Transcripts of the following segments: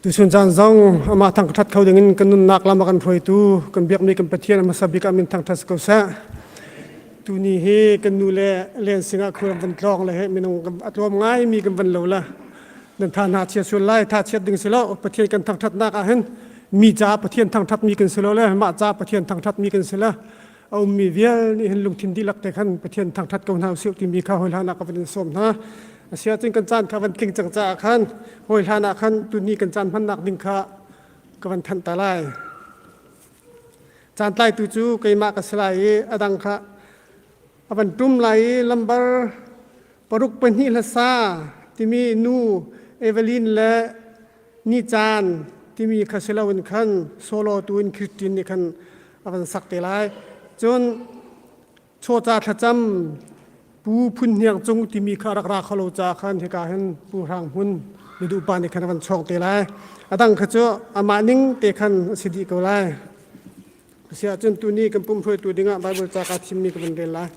Tuchun caan zong amah thangṭhat kho dingin kan nunnak lam a kan hruaitu kan biakmi kan Pathian a hmasa bik ah min thangṭhat si ko seh. Tuni hi kan nu le len singah khual van tlawng le he minung a tlawm ngaimi kan van lo la. Nan tha hna chia sual lai tha chiat ding si lo Pathian kan thangṭhatnak ah hin mi ca Pathian thangṭhat mi kan si lo le mah ca Pathian thangṭhat mi kan si la. A ummi vial nih hin lungthin dihlak te khan Pathian thangṭhat ko hna usih timi kha hawi hlan ah ka van in sawm hna. Asiahcun kan caan kha van tling cang caah khan hawi hlan ah khan tuni kan caan hmannak ding kha ka van thanh ta lai. Caan tlaitu cu keimah ka si lai i a dang kha a van ṭum lai i lambar paruk pahnih hlasa timi nu Evelyn le ni caan timi kha si loin khan solo tu in Christine nih khan a van sak te lai. Cun chawca thlacam pu phun hniang cung timi kha rak ra kholo ca khan hika hin pu hrang hmun miduh pa nih khan a van chawng te lai. A dang kha cu amah ning te khan a si dih ko lai. Asiahcun tuni kan pum hruaitu dingah Bible ca kaa thimmi ka van rel lai.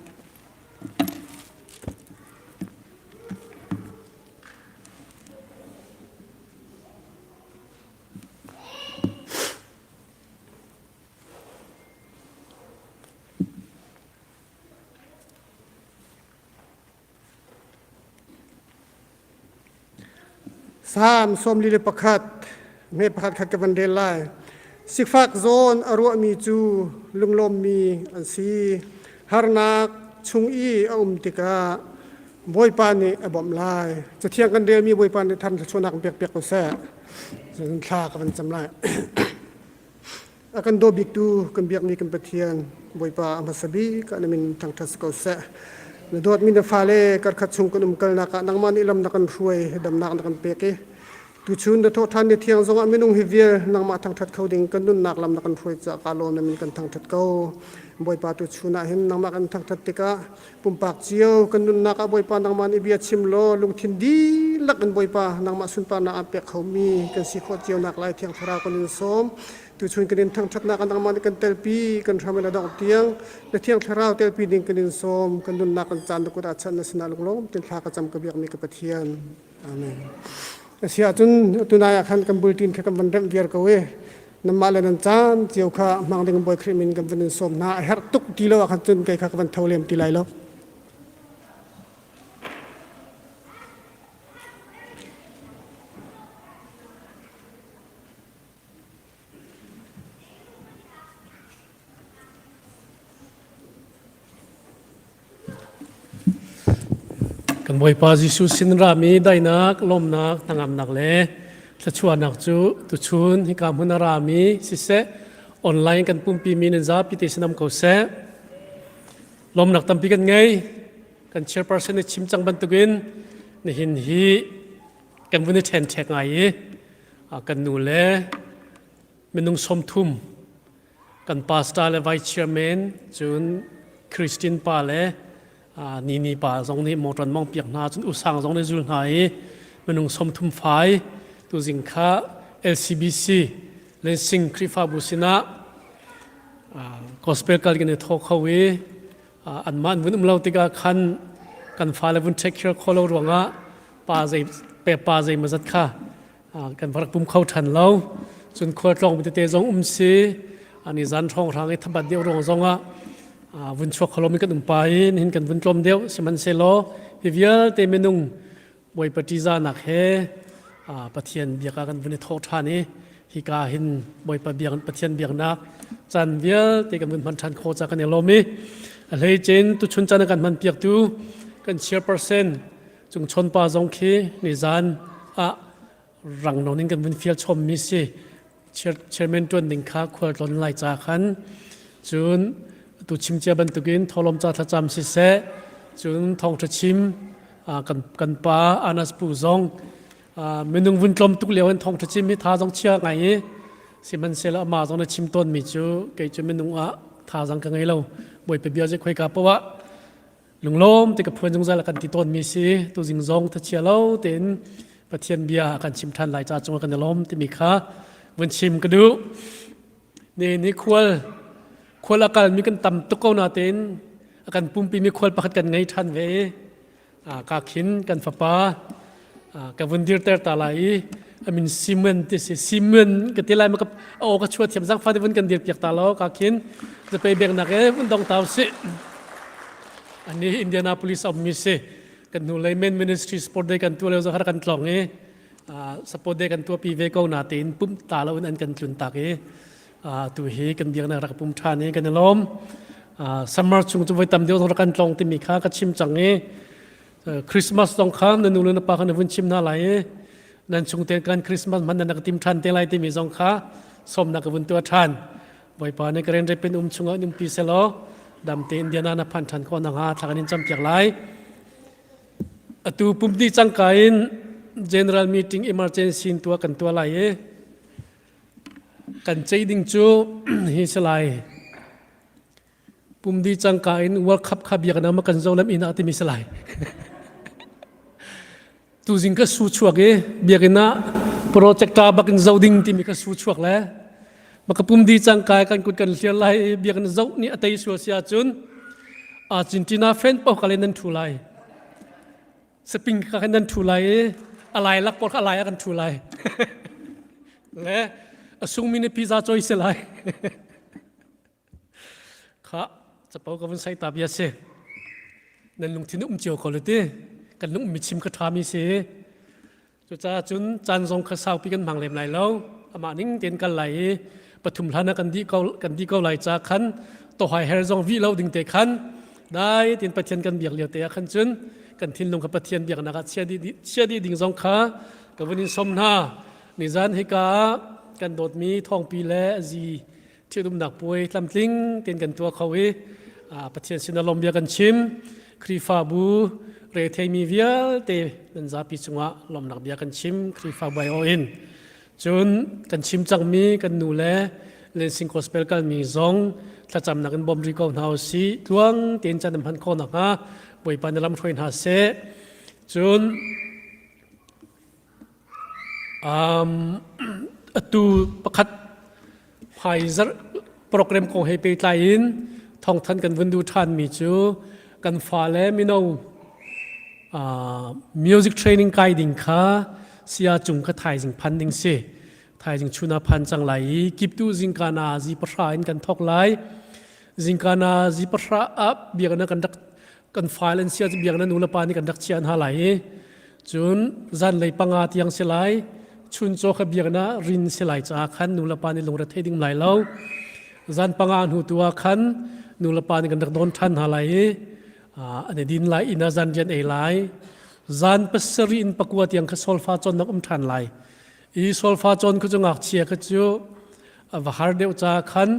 Salm 41 me pakhat khat ka van rel lai. Sifak zawn a ruahmi cu lunglawmmi an si. Harnak chung i a um tikah Bawipa nih a bawmh lai. Cathiang kan relmi Bawipa nih than thluachuahnak in pek piak ko seh. Cun thla ka van cam lai. A kan daw biktu kan biakmi kan Pathian Bawipa a hmasa bik ah na min thangṭhat si ko seh. Na dawtmi na fale karkhat chung kan umkalnak ah nangmah nih lam na kan hruai, damnak na kan pek i tuchun na thawhṭhan ni thiang zongah minung hi vial nangmah thangṭhat kho ding kan nunnak lam na kan hruai caah kaa lawm na min kan thangṭhat ko. Bawipa tuchun ah hin nangmah kan thangṭhat tikah pumpak cio kan nunnak ah Bawipa nangmah nih bia chim law lungthin dihlak in Bawipa nangmah sunparnak aan pek khomi kan si khawh cio nak lai Thiang Thlarau kan in sawm. Tuchun kan in thangṭhatnak ah nangmah nih kan telpi kan hram in a dongh tiang na Thiang Thlarau telpi ding kan in sawm. Kan nunnak kan caan na kut ah chanh na sinah lunglawm tein thla ka cam ka biakmi ka Pathian. Amen. Asiahcun tunai ah khan kan bulletin kha kan van remh viar ko i nanmah le nan caan cio kha hmang ding Bawi Khrih min kan van in sawm hna. A herh tuk ti lo ah khan cun kei kha ka van tho lem ti lai lo. Kan Bawipa Jesuh sin rami daihnak, lawmnak, hnangamnak le thluachuahnak cu tuchun hika hmun a rami siseh, online kan pumpi mi nan zapi te sinam ko seh. Lawmnak tampi kan ngei. Kan chairperson nih chim cang bantukin nihin hi kan vun i ṭhenṭhek ngai i kan nu le minung 30 kan pastor le vice chairman cun Christine pa le Nini pa zong nih motor mong piak hna cun usang zong nih zul hna i minung 30 fai tuzing kha LCBC Lensing Khrihfabu sinah gospel kal kan i thaw kho i anmah an vun um lo tikah khan kan fale vun take care kho lo ruangah pa zei pe pa zei mazat kha kan rak pum kho ṭhan lo. Cun khualtlawng tete zong um si ani zan hrawnghrang i thabat deuh ruang zongah vun chuak kholomi kan um pa i nihin kan vun tlawm deuh sihmanhsehlaw hi vialte minung Bawipa ṭihzahnak he Pathian biak ah kan vun i thawh ṭhan i hika hin Bawipa biak Pathian biaknak caan vialte kan vun hman ṭhan khawh ca kan i lawm i a hleicin tuchun caan kan hman piaktu kan chairperson Cung chawn pa zong khi nizan ah rang nawn in kan vun fial chommi si. Chairman tuan ding kha khual tlawn lai ca khan cun tu chim cia bantukin tholom ca thlacam siseh cun thawngtha chim kan kan pa Anas pu zong minung vun tlawm tuk lio in thawngtha chim hi tha zong chia ngai i sihmanhsehlaw amah zong na chim tawn mi cu kei cu minung ah tha zang ka ngei lo bawipa bia je khoi ka poah Lunglawm ti ka phuan zungzal a kan ti tawnmi si tuzing zong thachia lo tein Pathian bia a kan chim ṭhan lai ca cungah kan i lawm timi kha vun chim ka duh. Ni ni khual khual a kalmi kan tam tuk ko natein a kan pumpimi khual pakhat kan ngei ṭhan ve i ka khin kan fapa ka vun dirter ta lai i. Amin Simon ti si Simon ka ti lai ma ka aw ka chua thiam zang fa te vun kan dir piak ta lo ka khin zapei bek nak e vun dong tau si. Ani Indianapolis om mi si. Kan hnu lei main ministry sport day kan tu leo zo har kan tlong i support day kan tua pi ve ko na tein pum ta lo in an kan tlun tak i tu hi kan biaknak rak pum ṭhan i kan i lawm. Summer chung cu voi tam deuh rak kan tlong timi kha ka chim cang i Christmas zong kha na nu le na pa kha na vun chim hna lai i nan chung te kan Christmas hman nan ka tim ṭhan te lai timi zong kha sawmnak ka vun tuah ṭhan. Bawipa nih ka rian repin um chungah in umpi selaw dam te Indiana na phan ṭhan khawh nakhnga thla kan in campiak lai. Atu pumdi cangka in general meeting emergency in tuah kan tuah lai i Kan ceih ding cu hi si lai. Pumdi cangka in World Cup kha biaknak ma kan zo lam inn ah timi si lai. Tuzing ka su chuak i biakinn ah projector bak in zo ding timi ka su chuak le maka pumdi cangka kan kut kan hliar lai i biakinn zoh nih a tei sual si ahcun Argentina fan paoh ka le nan thu lai. Saping kha nan ṭhu lai i a lai lak pawl kha a lai ah kan ṭhu lai. Le a sungmi nih pizza cawi si lai. Kha capo ka vun sai ta bia si. Nan lungthin um cio ko le ti. Kan lung mi chim kha ṭhami si. Cucaah cun caan zong kha saupi kan hmang lem lai lo. Amah ning tein kal lai i pathum hlan ah kan dih ko kan dih ko lai ca khan tohai her zong vih lo ding te khan dai tin Pathian kan biak lio te ah khan cun kan thinlung kha Pathian biaknak ah chia dih chia dih ding zong kha ka vun in som hna. Nizan hika ah kan dawtmi thawngpi le zi ṭhitumnak puai tlamtling tein kan tuah kho i Pathian sin ah lawm bia kan chim. Khrihfabu retheimi vialte nan zapi cungah lawmnak bia kan chim Khrihfabu aiawh in. Cun kan chim cangmi kan nu le Lansing Gospel kalmi zong thlacamnak in bawm rih ko hna usih. Tluang tein caan nan hman khawh nakhnga Bawipa na lam hruai hna seh. Cun Atu pakhat hmaizarh program kong he pehtlai in thawngthanh kan vun duh ṭhanmi cu kan fale mino music training kai ding kha saya cung kha thaizing phan ding si. Thaizing chun ah phan cang lai i kiptu zingka na zi pahra in kan thawk lai. Zingka na zi pahra ah biakinn ah kan rak kan file an sia cu biakinn nu le pa nih kan rak chiah hna lai i cun zanlei panga tiang si lai chun caw kha biakinn ah rin si lai caah khan nu le pa nih lungre thei ding lai lo zan panga hnu tu ah khan nu le pa nih kan rak don ṭhan hna lai i an i din lai inn ah zan rian ei lai zan pasarih in pakua tiang kha solfa cawnnak um ṭhan lai i solfa cawn khu cu ngakchia kha cu a va har deuh ca khan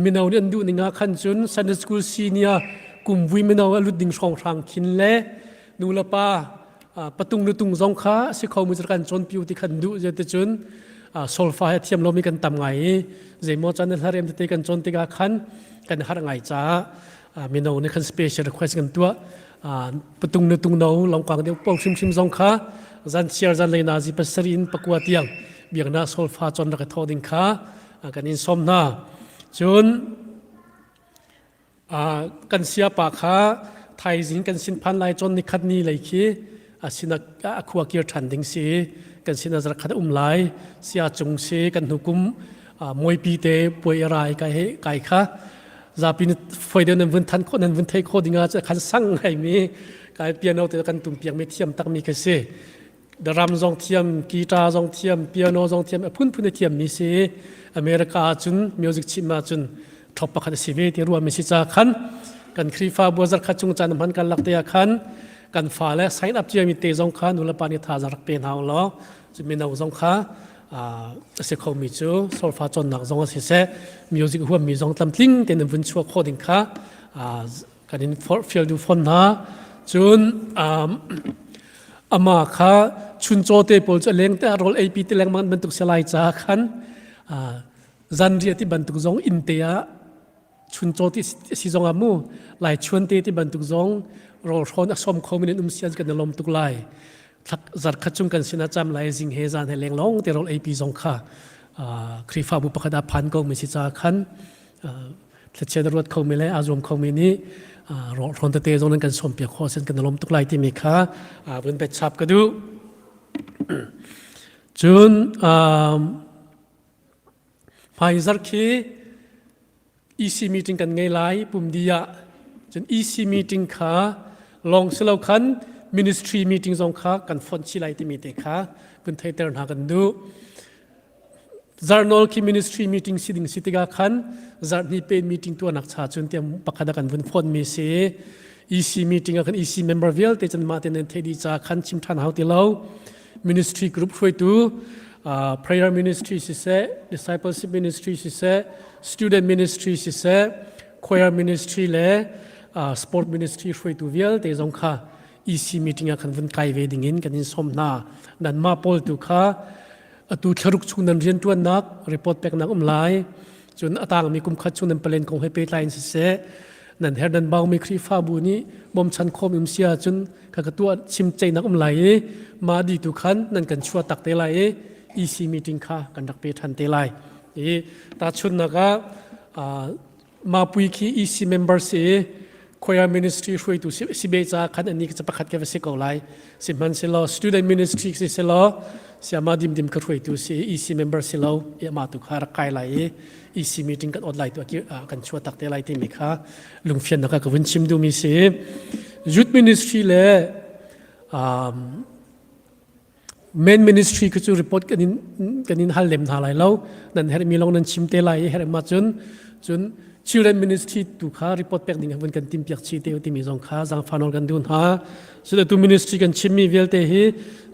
mino nih an duh ning ah khan cun Sunday school senior kumvui mino a lut ding hrawnghrang khin le nu le pa patung nutung zong kha si kho mu kan cawn piu ti khan duh je te cun solfa he thiam lomi kan tam ngai i zeimaw chan hlarem tete kan cawn tikah khan kan har ngai caah mino nih khan special request kan tuah patung nutung no longkang deuh po hrimhrim zong kha zan chiar zan lei na zi pasari in pakua tiang biaknak solfa chon rak tho ding kha kan in som hna cun kan siapa kha thaizing kan sin phan lai chon ni khat ni lei khi asina a khua kir than ding si kan sin azar khat um lai sia chung si kan hnukum muipi te puai rai kai he kai kha zapi foi deuh nan vun than kho nan vun thei kho dinga che khan sang ngai mi kai piano te kan tum piak mi thiam tak mi kha si drum zong thiam guitar zong thiam piano zong thiam a phunphun a thiam mi si America cun music chim ah cun thop pakhat a si ve ti ruah mi si ca khan kan Khrifa buazar kha chung chan hman kan lak te ah khan kan fa le sign up cia mi te zong kha nulepa nih tha rak pe hna law cu mino zong kha a si khomi cu solfa cawnnak zong a si seh music huammi zong tlamtling tein an vun chuah khawh ding kha kan in fial duh fawn hna cun ama kha chuncaw te pawl cu leng te rawl eipi te lengmang bantuk selai ca khan zanriah ti bantuk zong inn te ah chuncaw ti si zong ah mu lai chuan te ti bantuk zong rawl hrawn a som kho min um sian kan lom tuk lai zarh khat chung kan sinah cam lai zing he zan he leng long te rawl eipi zong kha Khrihfabu pakhat ah phan ko mi si ca khan thlachiat ruat kho mi le a zuam kho mi nih rawl hrawn tete zong nan kan som piak kho sen kan lom tuk lai timi kha vun bet chap ka duh. Cun hmaizarh khi EC meeting kan ngei lai pumdi ah. Cun EC meeting kha lawng si lo khan ministry meeting zong kha kan fonh chih lai timi te kha vun theiter hna kan duh. Zarnawl khi ministry meeting si ding si tikah khan zarhni pe meeting tuahnak cha cun tiang pakhat ah kan vun phone mi si. EC meeting ah khan EC member vialte cun mah te nan theih dih ca khan chim ṭhan hau ti lo. Ministry group hruaitu prayer ministry siseh, discipleship ministry siseh, student ministry siseh, choir ministry le sport ministry hruaitu vialte zong kha EC meeting ah khan vun kai ve ding in kan in sawm hna. Nanmah pawl tu kha atu thlaruk chung nan rianṭuannak report peknak um lai. Cun a tangmi kum khat chung nan palen kong he pehtlai in siseh, nan her nan baumi Khrihfabu nih bawmchan khawm um si ahcun ka ka tuah chim ceihnak um lai i mah di tu khan nan kan chuah tak te lai i EC meeting kha kan rak pe ṭhan te lai. I tahchunhnak ah Mapui khi EC member si i choir ministry hruaitu si be ca khan ani ka pakhat ke va si ko lai. Sihmanhsehlaw student ministry si selaw siama dimdim ka hruaitu si EC member si lo i ama tu kha rak kai lai i EC meeting kan ot lai tu kan chua tak te lai timi kha lungfian nak ka vun chim duhmi si. Youth ministry le um, Men ministry khi cu report kan in kan in hal lem hna lai lo. Nan herhmi lawng nan chim te lai i herh ma cun cun children ministry tu kha report pek ding vun kan tim piak chi te timi zong kha zangfa nawl kan dun hna. So tu ministry kan chimmi vialte hi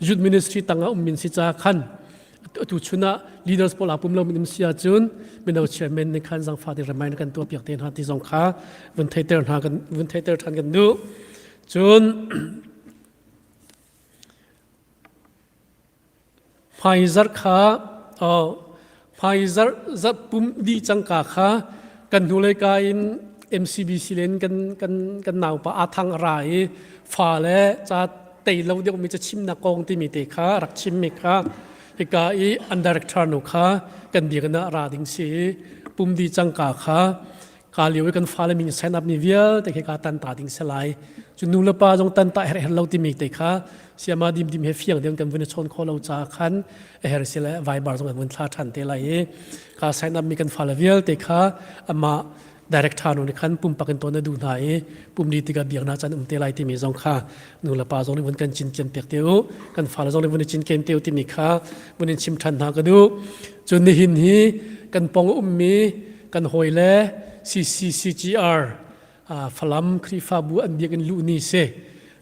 youth ministry tangah um min si ca khan tu chun ah leaders pawl a pum lo min si ahcun mino chairman nih khan zangfa te remind kan tuah piak te hna ti zong kha vun theiter hna kan vun theiter than kan duh. Cun Hmaizarh kha hmaizarh zarh pum dih cangka kha kan hnulei ka in MCBC len kan kan kan naupa aa thang a ra i fa le ca tei lo deuh mi ca chimnak kong timi te kha rak chimmi kha hika i an director nu kha kan biakinn ah ra ding si i pum dih cangka kha Ka lio i kan fale min sign up mi vialte khi ka tan ta ding si lai. Cu nu le pa zong tan ta her her lo timi te kha siama dim dim he fiang ding kan vun i chawn kho lo ca khan a her si le Viber zong kan vun thla than te lai i ka sign up mi kan fale vialte kha amah director nu nih khan pumpak in ton a duh hna i pumli tikah biaknak caan um te lai timi zong kha nu le pa zong nih vun kan cinken piak te u kan fale zong nih vun i cinken te u timi kha vun in chim than hna ka duh cun nihin hi kan pong a ummi kan hawile CCCGR Falam Khrihfabu an biakinn luh ni si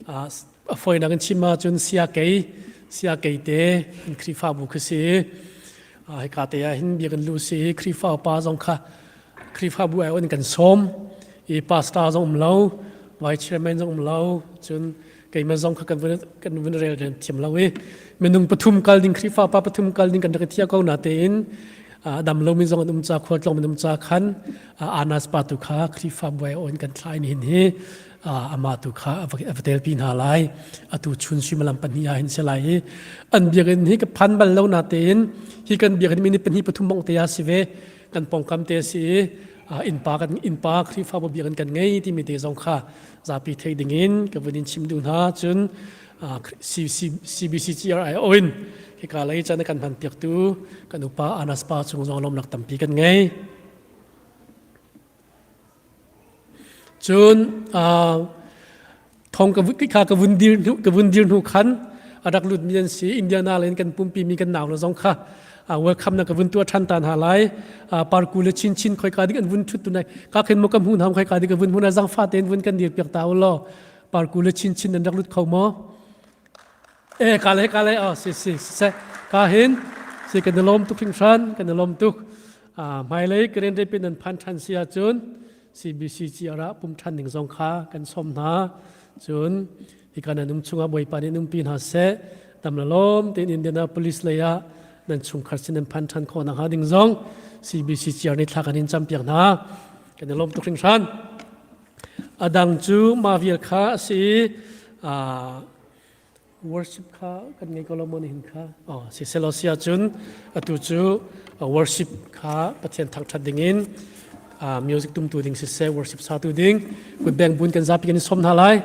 a fawinak in chim ahcun siakei siakei te an Khrihfabu khi si hika te ah hin biakinn luh si Khrihfa upa zong kha Khrihfabu ai in kan sawm i pastor zong um lo vice chairman zong um lo cun keimah zong kha kan vun kan vun rel thiam lo i minung pathum kal ding Khrihfa pa pathum kal ding kan rak i thia ko na tein dam lomi zong an um ca khualtlawng an um ca khan Anas pa tu kha Khrihfa buai on kan thlai ni hin hi ama tu kha a va telpi hna lai atu chun suimilam pahnih ah hin si lai i an biakinn hi ka phan bal lo na tein hi kan biakinn minute pahnih pathum bong te a si ve kan pongkam te si i innpa kan innpa Khrihfabu biakinn kan ngei timi te zong kha zapi theih dingin ka vun in chim duh hna cun CBCGRI in hika lei chan kan hman piaktu kan upa Anas pa cung zong lawmnak tampi kan ngei. Cun thong ka kha ka vun dir ka vun dir hnu khan a rak lut mi an si Indiana len kan pumpi mi kan nau le zong kha welcome na ka vun tua than tan ha lai parku le chin chin khoi ka ding an vun thut tu nai ka khen mo ka hmun ham khoi ka ding ka vun hmun zang fa ten vun kan dir piak ta lo parku le chin chin an rak lut kho mo e ka le ka le oh si si se ka hin si kan lom tuk hring hran kan lom tuk hmailei Grand Rapid an phan than si ahcun CBCGR ah pum than ding zong kha kan som hna cun hika nan um chungah Bawipa nih umpi hna seh dam la lawm tein Indianapolis lei ah nan chungkhar sin nan phan than khawh nakhnga ding zong CBCGR nih thla kan in campiak hna kan i lawm tuk hringhran adang cu mah vial kha a si worship kha kan ngei ko lo maw nihin kha oh si selaw si ahcun atu cu worship kha Pathian thangṭhat dingin music tumtu ding siseh worship satu ding kutbeng bun kan zapi kan i sawm hna lai.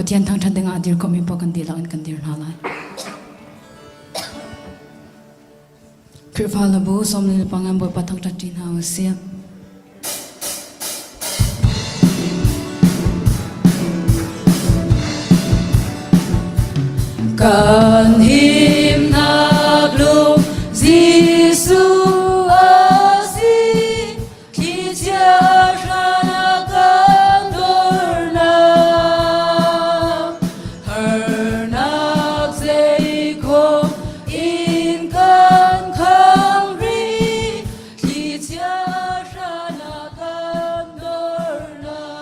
Pathian thangṭhat dingah a dir khomi paoh kan dihlak in kan dir hna lai. Khrihfa labu 45 Bawipa thangṭhat ṭi hna u sih. Kan himnak lung Jesuh a si, thlichia hran a kan dornak. Harnak zeikhom in kan khang rih, thlichia hran a kan dornak.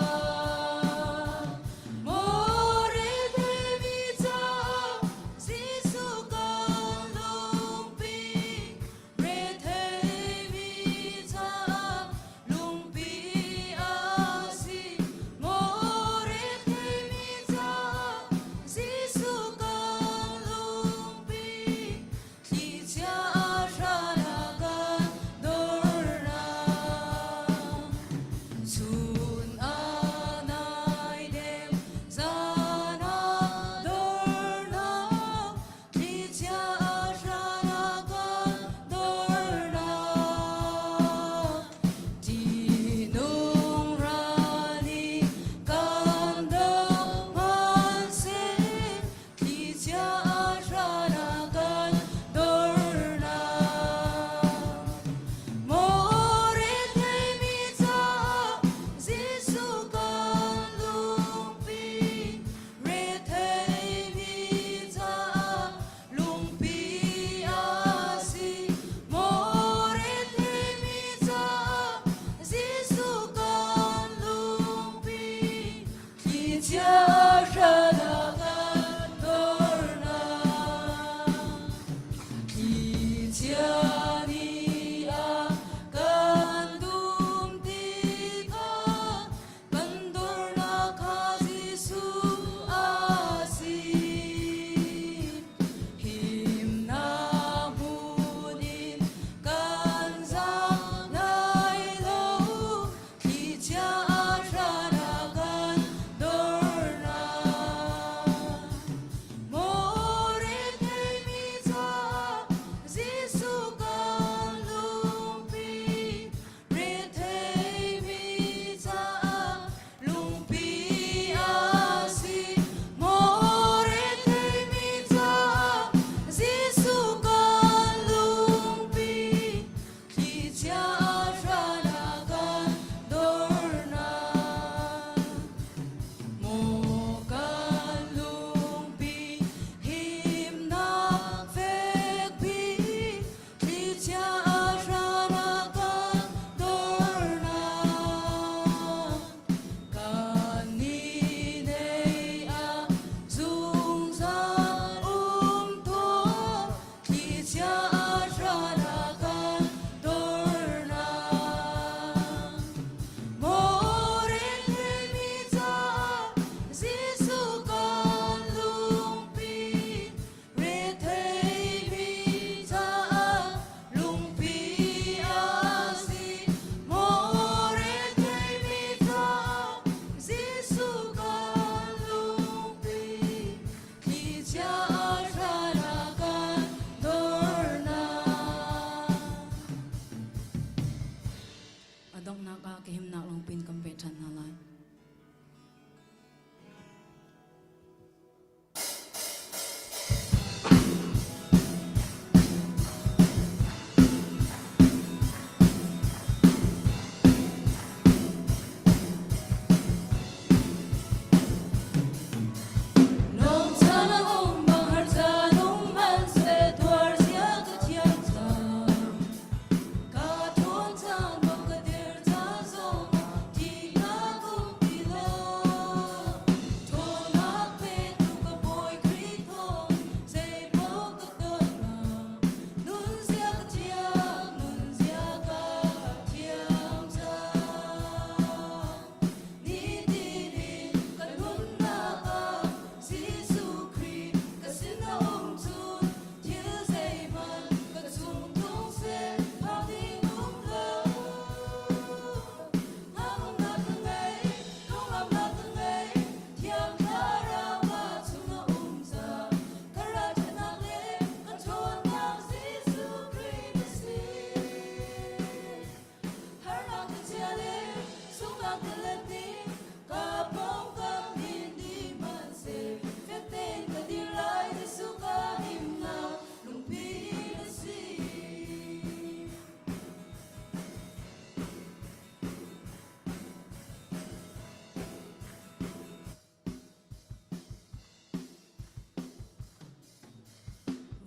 tilet nih ka pawngkam in di hmanhseh fek tein ka dir lai Jesuh ka himnak lungpi na si.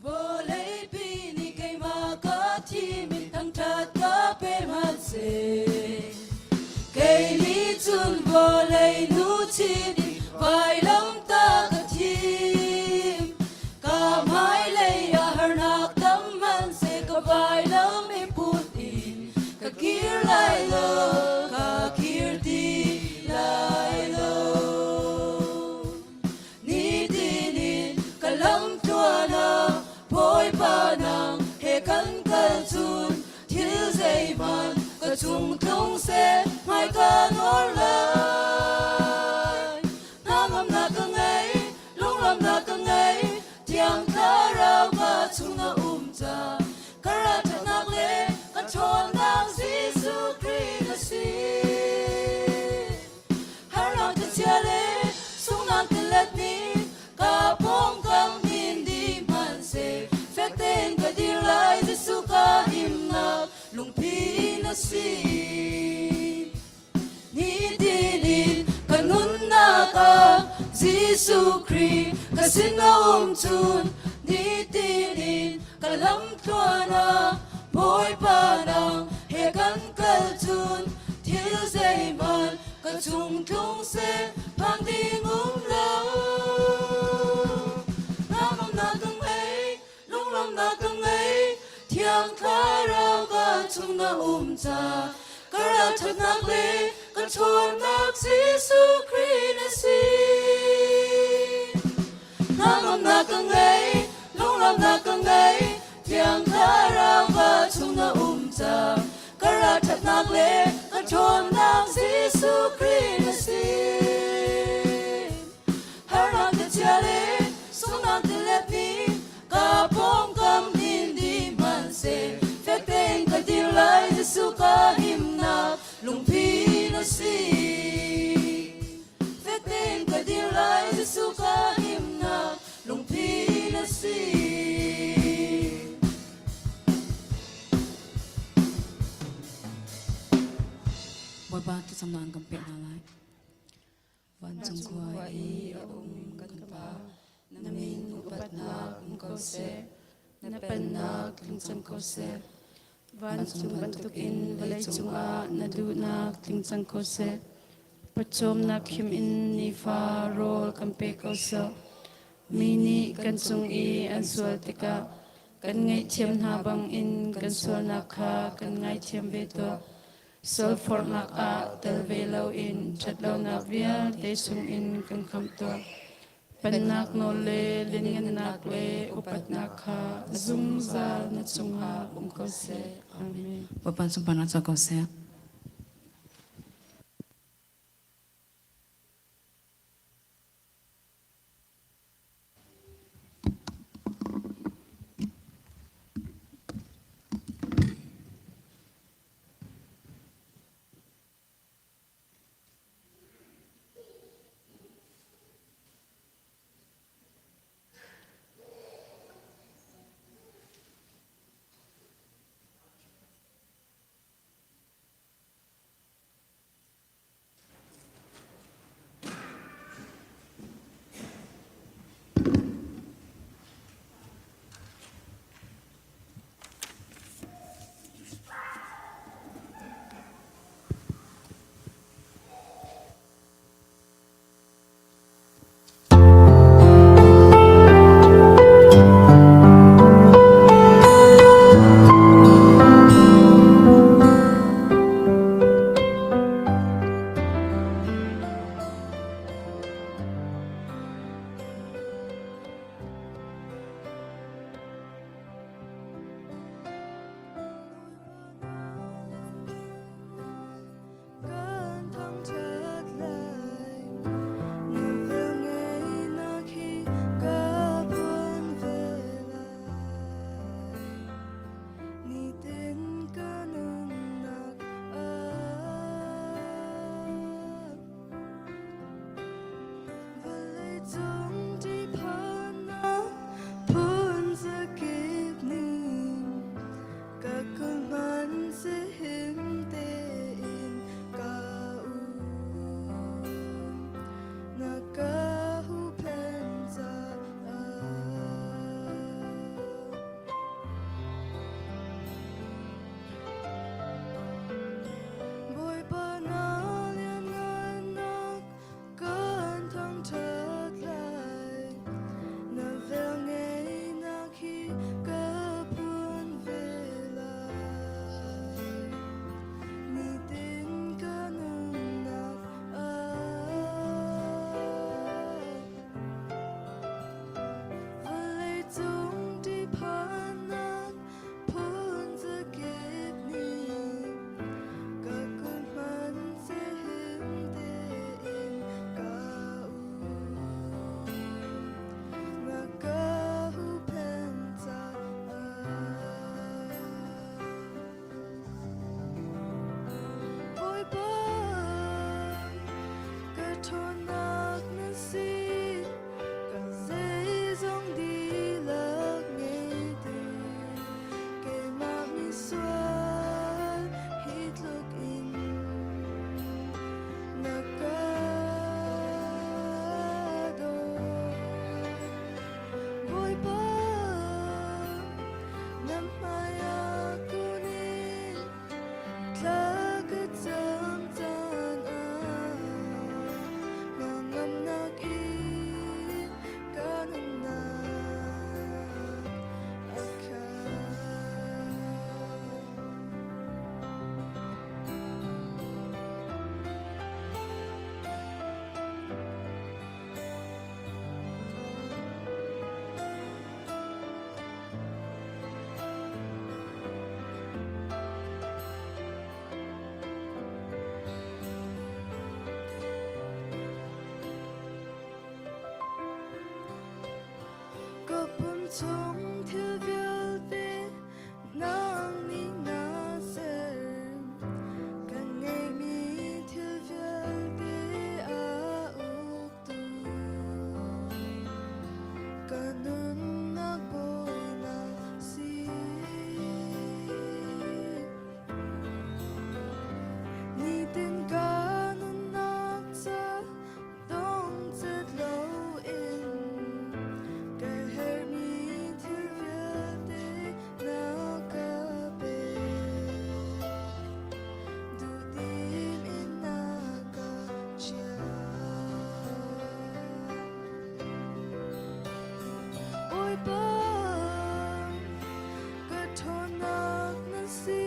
Vawleipi nih keimah ka thim in thangṭhat ka pe hmanhseh. Kei nih cun vawlei nu chin in vailamtah ka thim. Ka hmailei ah harnak tam hmanhseh ka vailam i put in ka kir lai lo, ka kir ti lai lo. Nitin in ka lamtluan ah Bawipa nang he kan kal cun thil zeihmanh ka chung tlung seh hmai ka nawr lai. Hnangamnak ka ngei, lunglawmhnak ka ngei, Thiang Thlarau ka chung na um ca ka ralṭhatnak le ka ṭhawnnak Jesuh Khrih na si. Harnak chia le sunghnak tilet nih ka pawngkam in dih hmanhseh fek tein ka dir lai Jesuh ka himnak lungphi na si. Nitin in ka nunnak ah Jesuh Khrih ka sin a um cun nitin in ka lamtluan ah Bawipa nang he kan kal cun thil zeihmanh ka chung tlung seh phang ding um lo. Ngamnak ka ngei, lunglawmhnak ka ngei, Thiang Thlarau ka chung na um ca ka ralṭhatnak le ka ṭhawnnak Jesuh Khrih na si. Hnangamnak ka ngei, lunglawmhnak ka ngei, Thiang Thlarau ka chung na um ca ka ralṭhatnak le ka ṭhawnnak Jesuh Khrih na si. Harnak ka chia le sunghnak tilet nih ka pawngkam in dih hmanhseh fek tein ka dir lai Jesuh ka himnak lungphi na si. Fek tein ka dir lai Jesuh ka himnak lungphi na si. Bawipa thlacamnak an kan pek hna lai. Vancung khua i a um kan Pa, na min upatnak um ko seh, na pennak tling cang ko seh. Vancung bantukin vawleicung ah na duhnak tling cang ko seh. Pawcawmnak khim in nifa rawl kan pe ko seh. Mi nih kan cung i an sual tikah kan ngaihthiam hna bangin kan sualnak kha kan ngaithiam ve tuah. Sualforhnak ah tel ve loin ṭhatlonak vialte chungin kan khamh tuah. Pennak nawl le lianngannak le upatnak kha zungzal na cungah um ko seh. Amen. Bawipa sunparnak co ko seh. ṭhawnnak na si, ka zeizong dihlak ngeitu. Keimah misual hi tluk in na ka dawt. Bawipa, na hmaiah kun in thla ka cam caan ah hnangamnak in ka nunnak a khat. Ka pum chung thil vialte nang nih na ser. Kan ngeihmi thil vialte a uktu. Ka nunnak bawi na si. Nitin ka nunnak ca dongcet loin ka herhmi thil vialte na ka pek. Duhdim in na ka chiah. Bawipa, ka ṭhawnnak na si,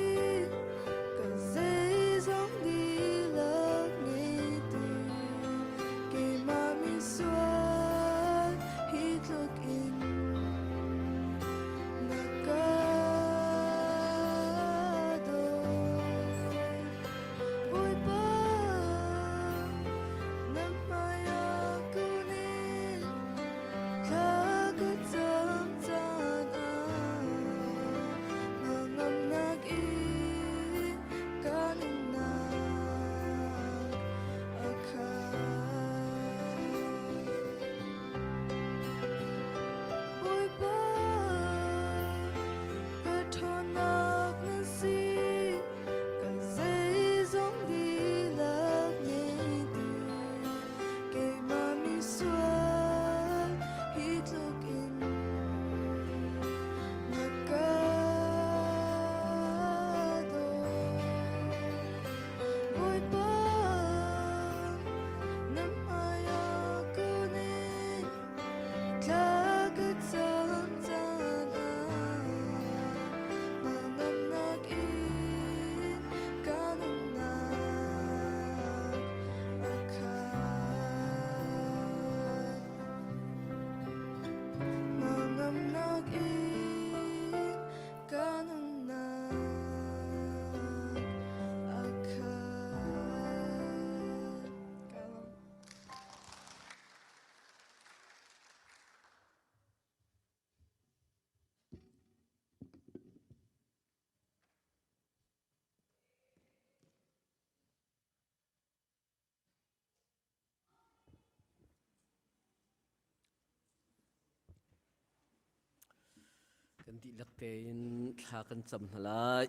ka zeizong dihlak ngeitu. Keimah misual hi tluk in na ka dawt. Bawipa, na hmaiah kun in thla ka cam caan ah hnangamnak in ka nunnak a khat. Bawipa, ka ṭhawnnak na si, ka zeizong dihlak ngeitu. Keimah misual hi tluk in na ka dawt. Bawipa, na hmaiah kun in thla ka cam caan ah hnangamnak in ka nunnak a khat. Hnangamnak in ka nunnak a khat. Ka lawm. Kan dihlak tein thla kan cam hna lai.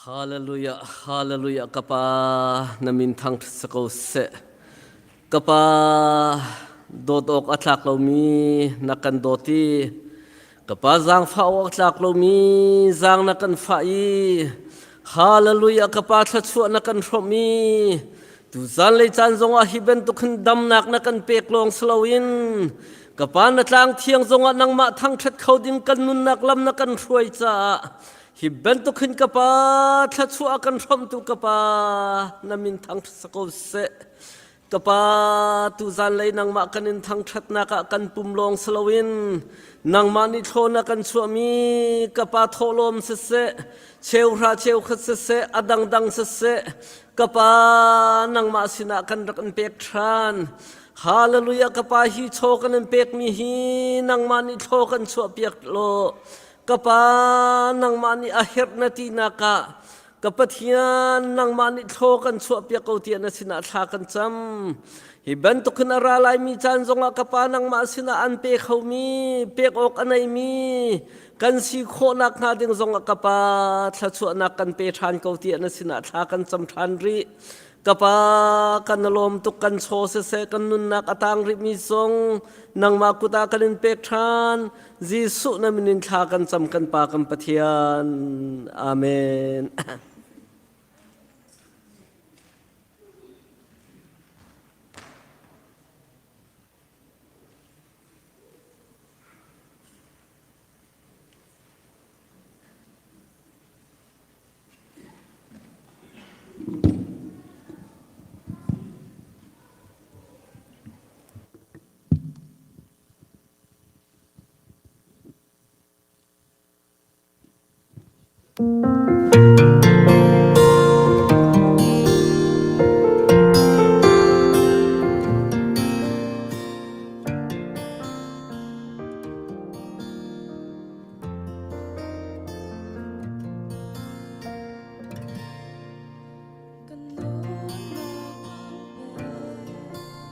Hallelujah, hallelujah, ka pa na min thang ṭhat ko seh. Ka pa dawt awk a tlak lomi na kan dawt i ka pa zaangfah awk a tlak lomi zaang na kan fah i hallelujah ka pa thluachuah na kan hrawmh i Tu zanlei caan zongah hi bantuk hin damnak na kan pek lawng si loin ka pa na tlang thiang zongah nangmah thangṭhat kho ding kan nunnak lam na kan hruai caah hi bantuk hin ka pa thluachuah a kan hrawmhtu ka pa na min thangṭhat sa ko seh. Ka pa tu zanlei nangmah kan in thangṭhatnak ah kan pum lawng si loin nangmah nih thlawn na kan chuahmi ka pa thawhlawm siseh cheuhra cheukhat siseh a dangdang siseh Ka pa nangmah sinah kan rak in pek ṭhan. Hallelujah ka pa hi chaw kan in pekmi hi nangmah nih thlaw kan chuahpiak law ka pa nangmah nih a herh na tinak ah Ka Pathian, nangmah nih thlaw kan chuahpiak ko tiah na sinah thla kan cam. Hi bantukin a ra laimi caan zongah ka Pa nangmah sinah an pe khomi, pek awk a neimi, kan si khawhnak hnga ding zongah ka Pa thluachuahnak kan pe ṭhan ko tiah na sinah thla kan cam ṭhan rih. Ka Pa, kan lawm tuk kan chaw siseh kan nunnak a tang rihmi zong nangmah kut ah kan in pek ṭhan. Jesuh na min in thla kan cam kan Pa kan Pathian. Amen. Kan nunnak ang pe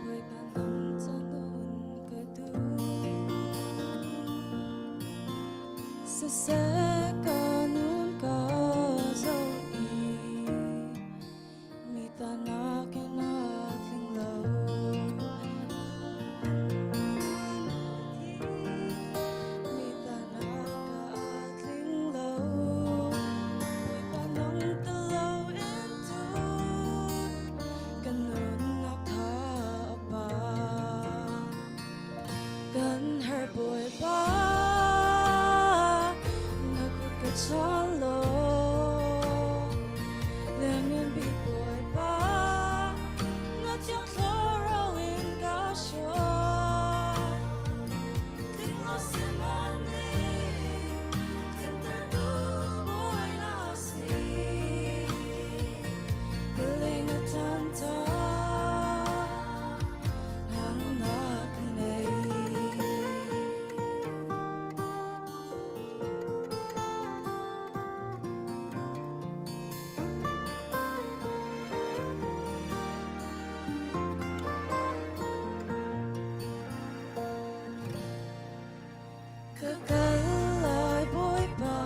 Bawipa nang ca nun ka duh Siseh ka nun ka zoh i Mi ta nakin a tling lo Mi ta nak ka a tling lo Bawipa nang tel lo in cun Kan nunnak tha a pa Kan herh Bawipa na kut ka chawn law Lianngan bik Bawipa na thiang thlarau in ka hruai Tling lo sihmanhnih tlintertu Bawi na si Ka leng a tan ta nangnak ka ngei. Ka kal lai Bawipa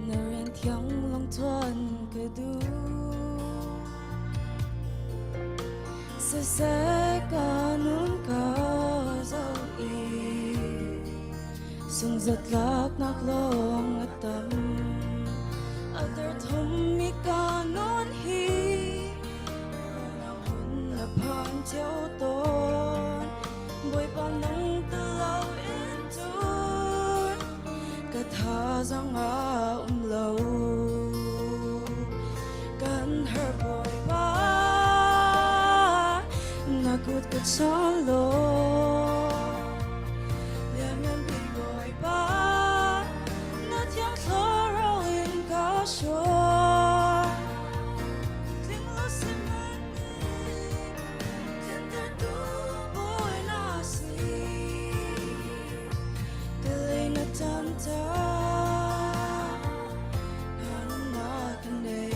Na rian thiang lawng tuan ka duh Siseh ka nun ka zoh i Sungzatlaknak lawng a tam A derthawmmi ka nun hi Na phan cio tawn Bawipa nang tel lo in cun ka thazaang a um lo kan herh Bawipa na kut ka chawn law lianngan bik Bawipa na thiang thlarau in ka hruai Tling lo sihmanhnih tlintertu Bawi na si. Ka lei na tan ta, na nunnak ka nei.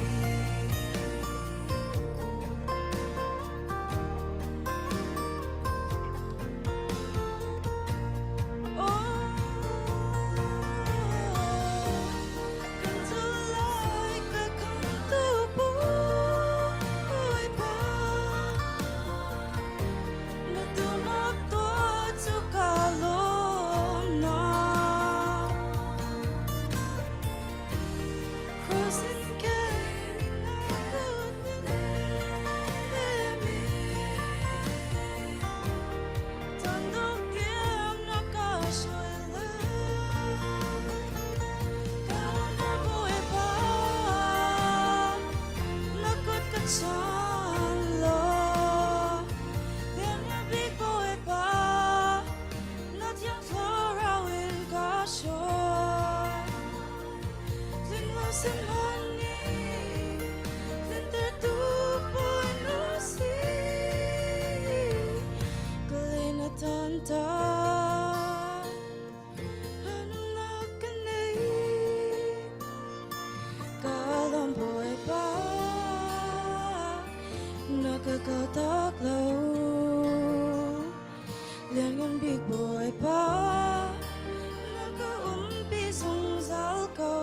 Oh, ka kaltak lo. Lianngan bik Bawipa, na ka umpi zungzal ko.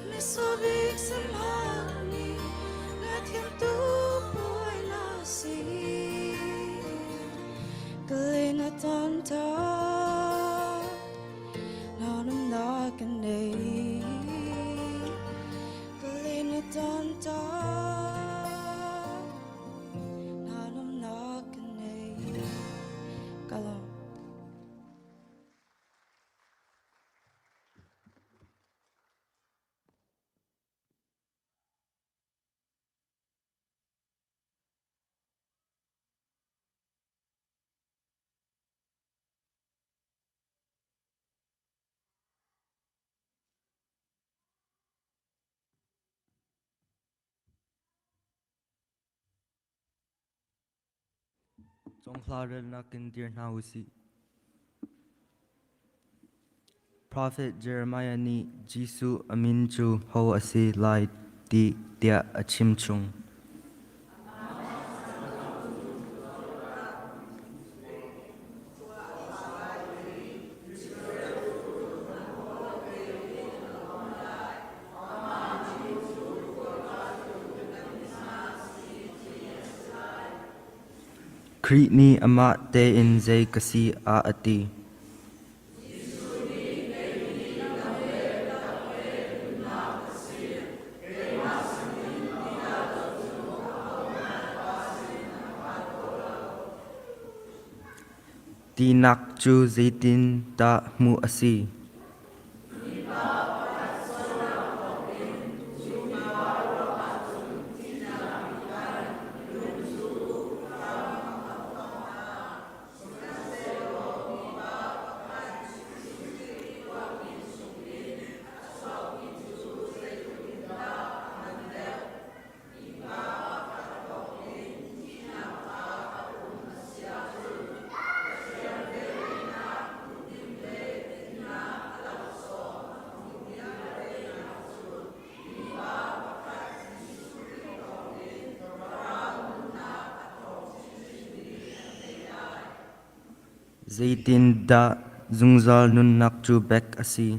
Misubik samhani na thiamtu bawi na si. Kalina tanta na kan nei. Kalina tanta na kan nei. Kalong. Conghla relnak in dir hna usih. Profet Jeremiah nih Jesuh a min cu ho a si lai ti tiah a chimchung. Khrih nih amah tein zei ka si ah a ti. Tinak cu zeitindah hmuh a si? Zeitindah zungzal nunnak cu bek a si?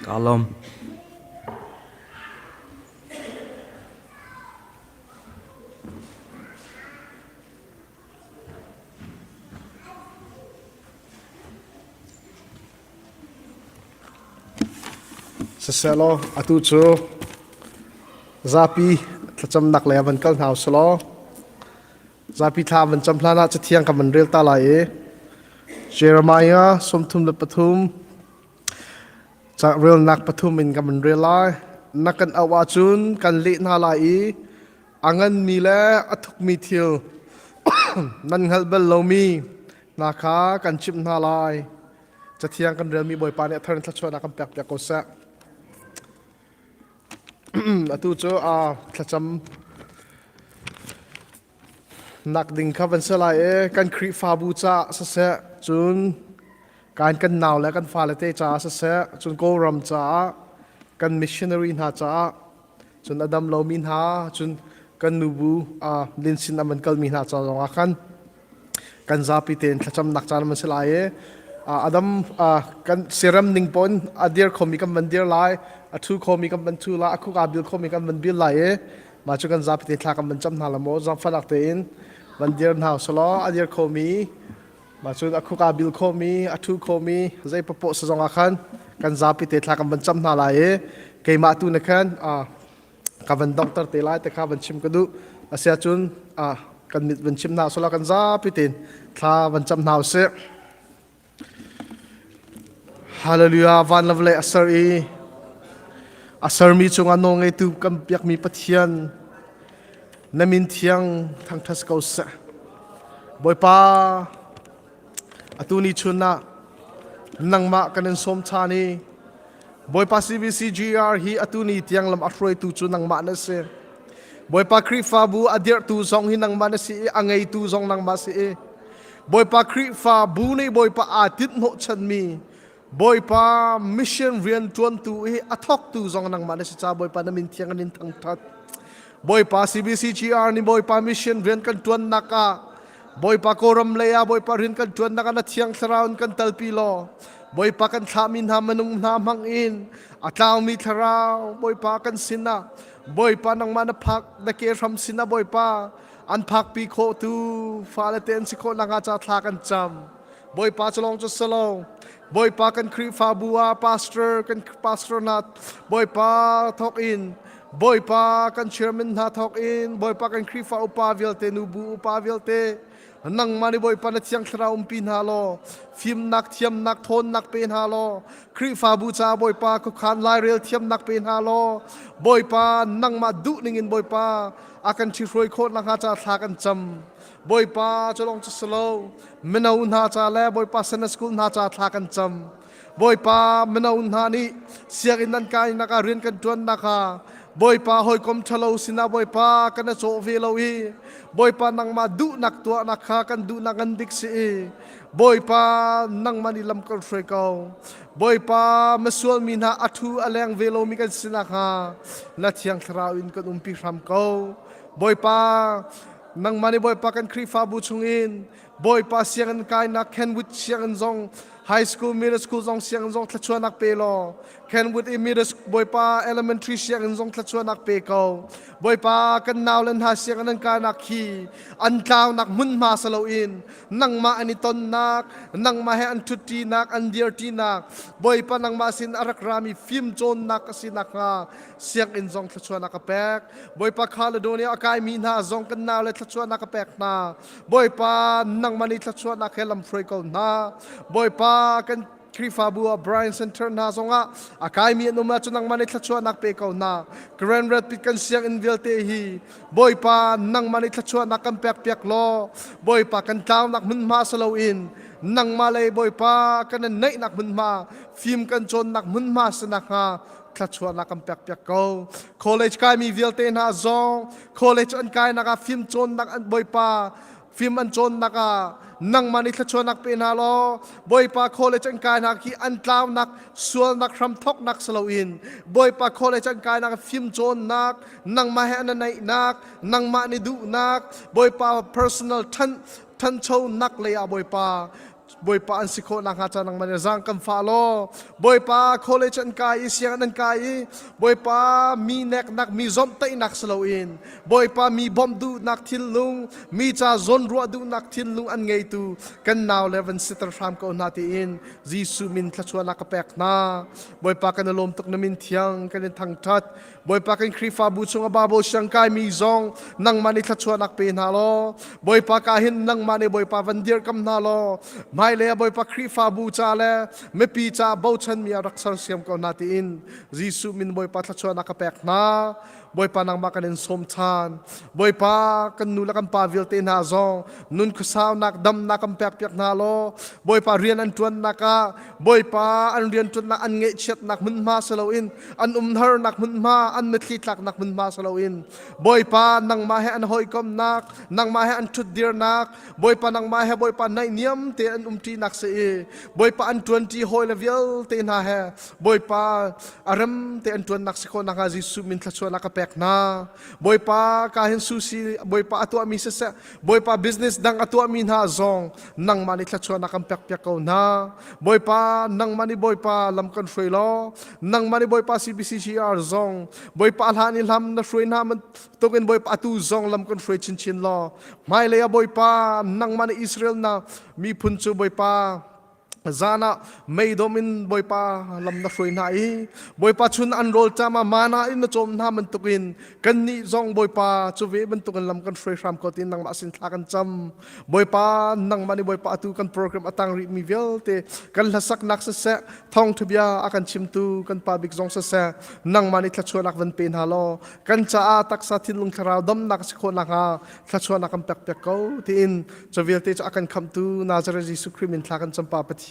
Kaa lawm. Siselaw atu cu zapi thlacamnak lei ah van kal hna usih Zapi thla van cam hlan ah cathiang kan van rel ta lai i Jeremiah 33 relnak pathum in kan van rel lai. Na kan auh ahcun kan leh hna lai i a nganmi le a thukmi thil nan hngalh bal lomi hna kha kan chimh hna lai. Cathiang kan relmi Bawipa nih a thar in thluachuahnak kan pek piak ko seh. Atu cu thlacam nak ding kha van si lai i kan Khrihfabu caah siseh, cun kan kan nau le kan fale te caah siseh, cun Kawlram caah, kan missionary hna caah, cun a dam lomi hna, cun kan nubu linsin a van kalmi hna ca zongah khan kan zapi tein thlacamnak caan man si lai i adam kan siram ning pon a dir khomi kan van dir lai, a thu khomi kan van thu lai, a khuk aa bil khomi kan van bil lai i mah cu kan zapi te thla kan van cam hna la maw. Zangfalak tein van dir hna selaw a dir khomi mah cun a khuk aa bil khomi, a thu khomi zei papoh sa zong ah khan kan zapi te thla kan van cam hna lai i keimah tu na khan ka van donghter te lai te kha van chim ka duh. Asiahcun kan mit van chim hna sula kan zapi tein thla van cam hna usih. Hallelujah. Van le vawlei a ser i a sermi cungah nawl ngeitu kan biakmi Pathian, na min thiang thangṭhat ko seh. Bawipa, atu ni chun ah nangmah kan in sawm ṭhan i. Bawipa CBCGR hi atu ni tiang lam a hruaitu cu nangmah na si. Bawipa Khrihfabu a dirhtu zong hi nangmah na si i a ngeitu zong nangmah si i Bawipa Khrihfabu nih Bawipa aa tinh hnawhchanmi Bawipa mission rian ṭuantu i a thawktu zong nangmah na si ca Bawipa na min thiang an in thangṭhat. Bawipa CBCGR nih Bawipa mission rian kan ṭuannak ah Bawipa Kawlram lei ah Bawipa rian kan ṭuannak ah na thiang thlarau in kan talpi law Bawipa kan thlahmi hna minung hna hmang in a tlaumi thlarau Bawipa kan sinah Bawipa nangmah na phak na ke hram sinah Bawipa an phakpi khawhtu fale te an si khawh nakhnga ca thla kan cam. Bawipa cu lawng cu si lo. Bawipa kan Khrihfabu ah pastor kan pastor hna Bawipa thawk in Bawipa kan chairman hna thawk in Bawipa kan Khrihfa upa vialte nubu upa vialte nangmah nih Bawipa na thiang thlarau umpi hna law fimnak thiamnak thawnnak pe hna law Khrihfabu caah Bawipa khuakhan lairel thiamnak pe hna law Bawipa nangmah duh ning in Bawipa a kan ṭhihruai khawh nakhnga ca thla kan cam Bawipa cu lawng cu si lo mino hna ca le Bawipa Sunday School hna ca thla kan cam Bawipa mino hna nih sianginn nan kainak ah rian kan ṭuannak ah Bawipa hawikom ṭhalo sinah Bawipa kan i cawh ve lo i Bawipa nangmah duhnak tuahnak kha kan duhnak ngan dik si i Bawipa nangmah nih lam kan hruai ko Bawipa misual mi hna a ṭhu a leng ve lomi kan si nakhnga na thiang thlarau in kan umpi hram ko Bawipa nangmah nih Bawipa kan Khrihfabu chungin Bawipa sianginn kainak Kenwood sianginn zong high school middle school zong sianginn zong thluachuahnak pe law Kenwood i middle Bawipa elementary sianginn zong thluachuahnak pe ko Bawipa kan nau le hna sianginn an kainak khi an tlaunak hmunhma si loin nangmah an i tonnak nangmah he an ṭhutṭinak an dirṭinak Bawipa nangmah sin a rak rami fim cawnnak a si nakhnga sianginn zong thluachuahnak a pek Bawipa Caledonia a kaimi hna zong kan nau le thluachuahnak a pek hna. Bawipa nangmah nih thluachuahnak he lam hruai ko hna. Bawipa kan Khrihfabu ah Brian Center hna zongah a kaimi an um ahcun nangmah nih thluachuahnak pe ko hna. Grand Rapids kan sianginn vialte hi Bawipa nangmah nih thluachuahnak kan pek piak law Bawipa kan tlaunak hmunhma si loin nangmah lei Bawipa kan in neihnak hmunhma fim kan cawnnak hmunhma si nakhnga thluachuahnak kan pek piak ko. College kaimi vialte hna zong college an kainak ah fim cawnnak an Bawipa fim an cawnnak ah nangmah nih thluachuahnak pe hna law Bawipa college an kainak hi an tlaunak sualnak hramthoknak si loin Bawipa college an kainak fim cawnnak nangmah he an naihnak nangmah nih duhnak Bawipa personal than thanchonak lei ah Bawipa Bawipa an si khawh nakhnga ca nangmah nih zaang kan fah law Bawipa college an kai i sianginn an kai i Bawipa mi neknak mi zomhtaihnak si loin Bawipa mi bawmh duhnak thinlung mi ca zawnruah duhnak thinlung an ngeitu kan nau le van siter hram ko hna tiin Jesuh min thluachuahnak ka pek hna Bawipa kan i lawm tuk na min thiang kan in thangṭhat Bawipa kan Khrihfabu chungah Bible siangkai mi zong nangmah nih thluachuahnak pe hna law Bawipa ka hin nangmah nih Bawipa van dirkam hna law hmailei ah Bawipa Khrihfabu ca le mipi ca bochanmi ah rak sersiam ko hna tiin Jesuh min Bawipa thluachuahnak ka pek hna. Bawipa nangmah kan in sawm ṭhan. Bawipa kan nu le kan pa vialte hna zong nun khuasaunak damnak kan pek piak hna law Bawipa rian an ṭuannak ah Bawipa an rian ṭuannak an ngaihchiatnak hmunhma si loin an umharnak hmunhma an mitthli tlaknak hmunhma si loin Bawipa nangmah he an hawikomnak nangmah he an ṭhutdirnak Bawipa nangmah he Bawipa naihniam te an umṭinak si i Bawipa an ṭuanṭi hawi le vialte hna he Bawipa a rem te an ṭuannak si khawh nakhnga Jesuh min thluachuahnak ka pek hna Bawipa ka hin susi Bawipa a tuahmi siseh Bawipa business dang a tuahmi hna zong nangmah nih thluachuahnak kan pek piak ko hna. Bawipa nangmah nih Bawipa lam kan hruai law nangmah nih Bawipa CBCGR zong Bawipa hlan i hlam na hruai hna bantuk in Bawipa atu zong lam kan hruai chinchin law hmailei ah Bawipa nangmah nih Israel na miphun cu Bawipa zan ah meidom in Bawipa lam na hruai hna i Bawipa chun an rawl cam ah mana in na cawm hna bantukin kannih zong Bawipa cu ve bantukin lam kan hruai hram ko tiin nangmah sin thla kan cam Bawipa nangmah nih Bawipa atu kan program a tang rihmi vialte kan hlasaknak siseh thawngtha bia a kan chimtu kan pa bik zong siseh nangmah nih thluachuahnak van pe hna law kan caah taksa thinlung thlarau damnak a si khawh nakhnga thluachuahnak kan pek piak ko tiin cu vialte cu a kan khamhtu Nazareth Jesuh Khrih min thla kan cam pa Pathian.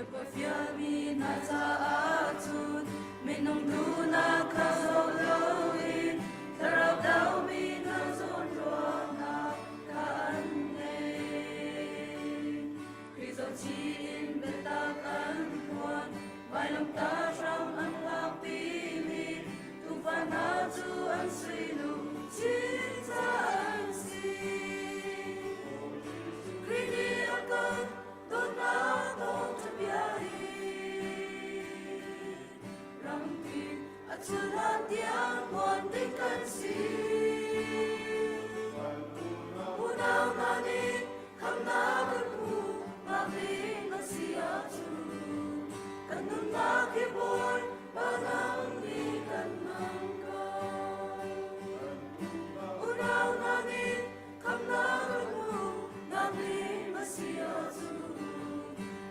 Bawipa fialmi hna caah cun minung duhnak kha zoh loin thlarau domi hna zawnruahnak kha an ngei. Khrih zohchih in biatak an phuan, vailamtah hram an phakpimi tuufa hna cu an sui luchin caah an si. Khrih nih a kan dawtnak thawngṭha bia hi rampi a chulhlan tiang phuan ding kan si. Unau hna nih khamnak kan hmu ngakling a si ahcun kan nunnak hi Bawipa nang nih kan hmang ko. Unau hna nih khamnak kan hmu ngakling a si ahcun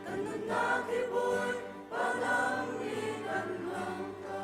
kan nunnak hi Bawipa nang nih kan hmang ko.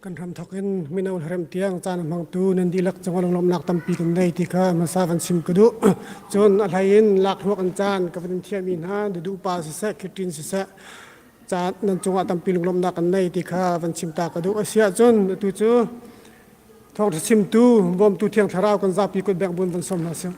Kan hramthawk in mino hlarem tiang caan a hmangtu nan dihlak cungah lunglawmhnak tampi kan nei ti kha hmasa van chim ka duh. Cun a hlei in lakhruak an caan ka van in thiahmi hna dudu pa siseh, Khiṭin siseh, caan nan cungah tampi lunglawmhnak kan nei ti kha van chim ta ka duh. A si ahcun atu cu thawngṭha chimtu, bawmtu Thiang Thlarau kan zapi kut bek bun van sawm hna sih.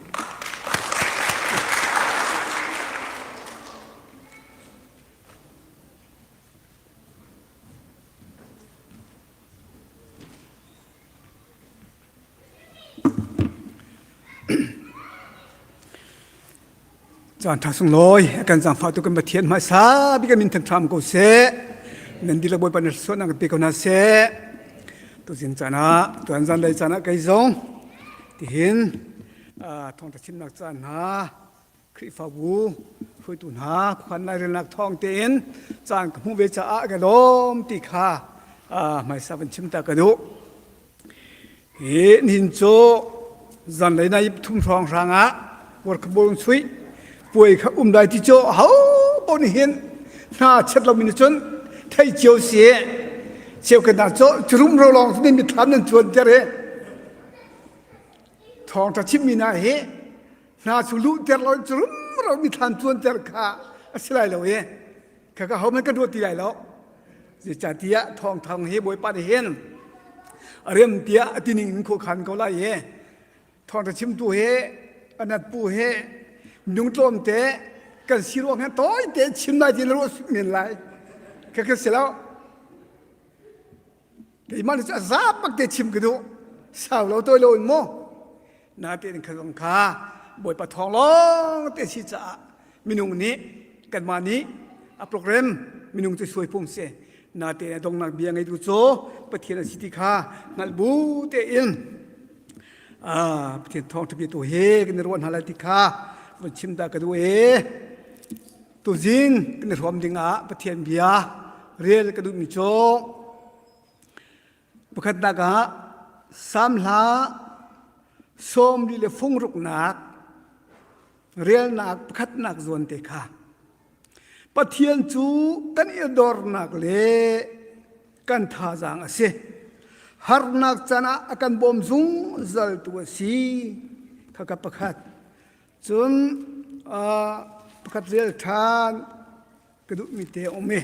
Caan ṭha sunglawi a kan zaangfah tu kan Pathian hmaisa bik kan min thangṭham ko seh. Nan dihlak Bawipa na suahnak kan pe ko hna seh. Tuzing caan ah tuan zanlei caan ah kei zong tihin thawngṭha chimnak caan hna Khrihfabu hruaitu hna khuakhan lairelnak thawng tein caan ka hmuh ve caah ka lawm ti kha hmaisa van chim ta ka duh. Hi nihin cu zanlei nai thum hrawng hrang ah workable suih puai kha um lai ti cu ho paoh nih hin hna chet lo mi cun thei cio si cheu kan cu curum ro lawng cu mithlam nan cuan ter hi thawng tha chim mi na hi hna cu luh ter lo curum ro mithlam cuan ter kha a si lai lo i kha ka ho man kan ruat ti lai lo zeicahtiah thawngthang hi bawipa nih hin a rem tiah a tining in khuakhan ko lai i thawngtha chimtu he anat pu he minung tlawmte kan si ruang hin tawi te chim lai ti na ruah men lai ka ka si lo keimah nih cu a za bak te chim ka duh sau lo tawi lo in mu natein kha zong kha bawipa thawng lawng te si caah minung nih kanmah nih a program minung cu suai phung si natein a dongnak bia ngeitu cu Pathian a si ti kha hngalh bu tein Pathian thawng ṭha tu he kan i ruah hna lai ti kha vun chim ta ka duh e tuzing kan i hrawm ding ah Pathian bia rel ka duhmi cu Pakhatnak ah Salm hla sawmli le fungruknak relnak pakhatnak zawn te kha Pathian cu kan i dornak le kan thazaang a si. Harnak caan ah a kan bawm zungzaltu a si. Khaka pakhat. Cun pakhat rel ṭhan ka duhmi te a um i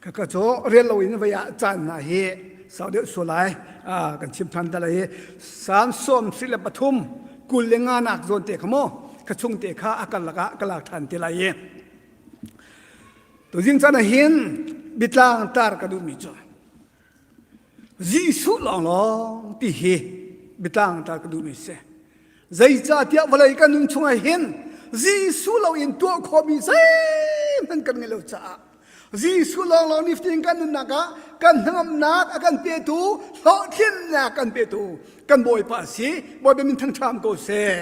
Kaka cu rian lo in vai ah caan hna hi sau deuh sual lai kan chim than ta lai Psalm 73 25 nak zawn te kha mu ka chung te kha a karlak ah ka lak than te lai i tuzing caan ah hin bitlang tar ka duhmi cu Jesuh lawnglawng ti hi biatlang ta ka duhmi si. Zeicahtiah vawlei kan nun chungah hin Jesuh loin tuah khawhmi zeihmanh kan ngei lo caah Jesuh lawnglawng nifatin kan nunnak ah kan hnangamnak a kan petu hlawhtlinnak kan petu kan Bawipa a si. Bawipa min thangṭham ko seh.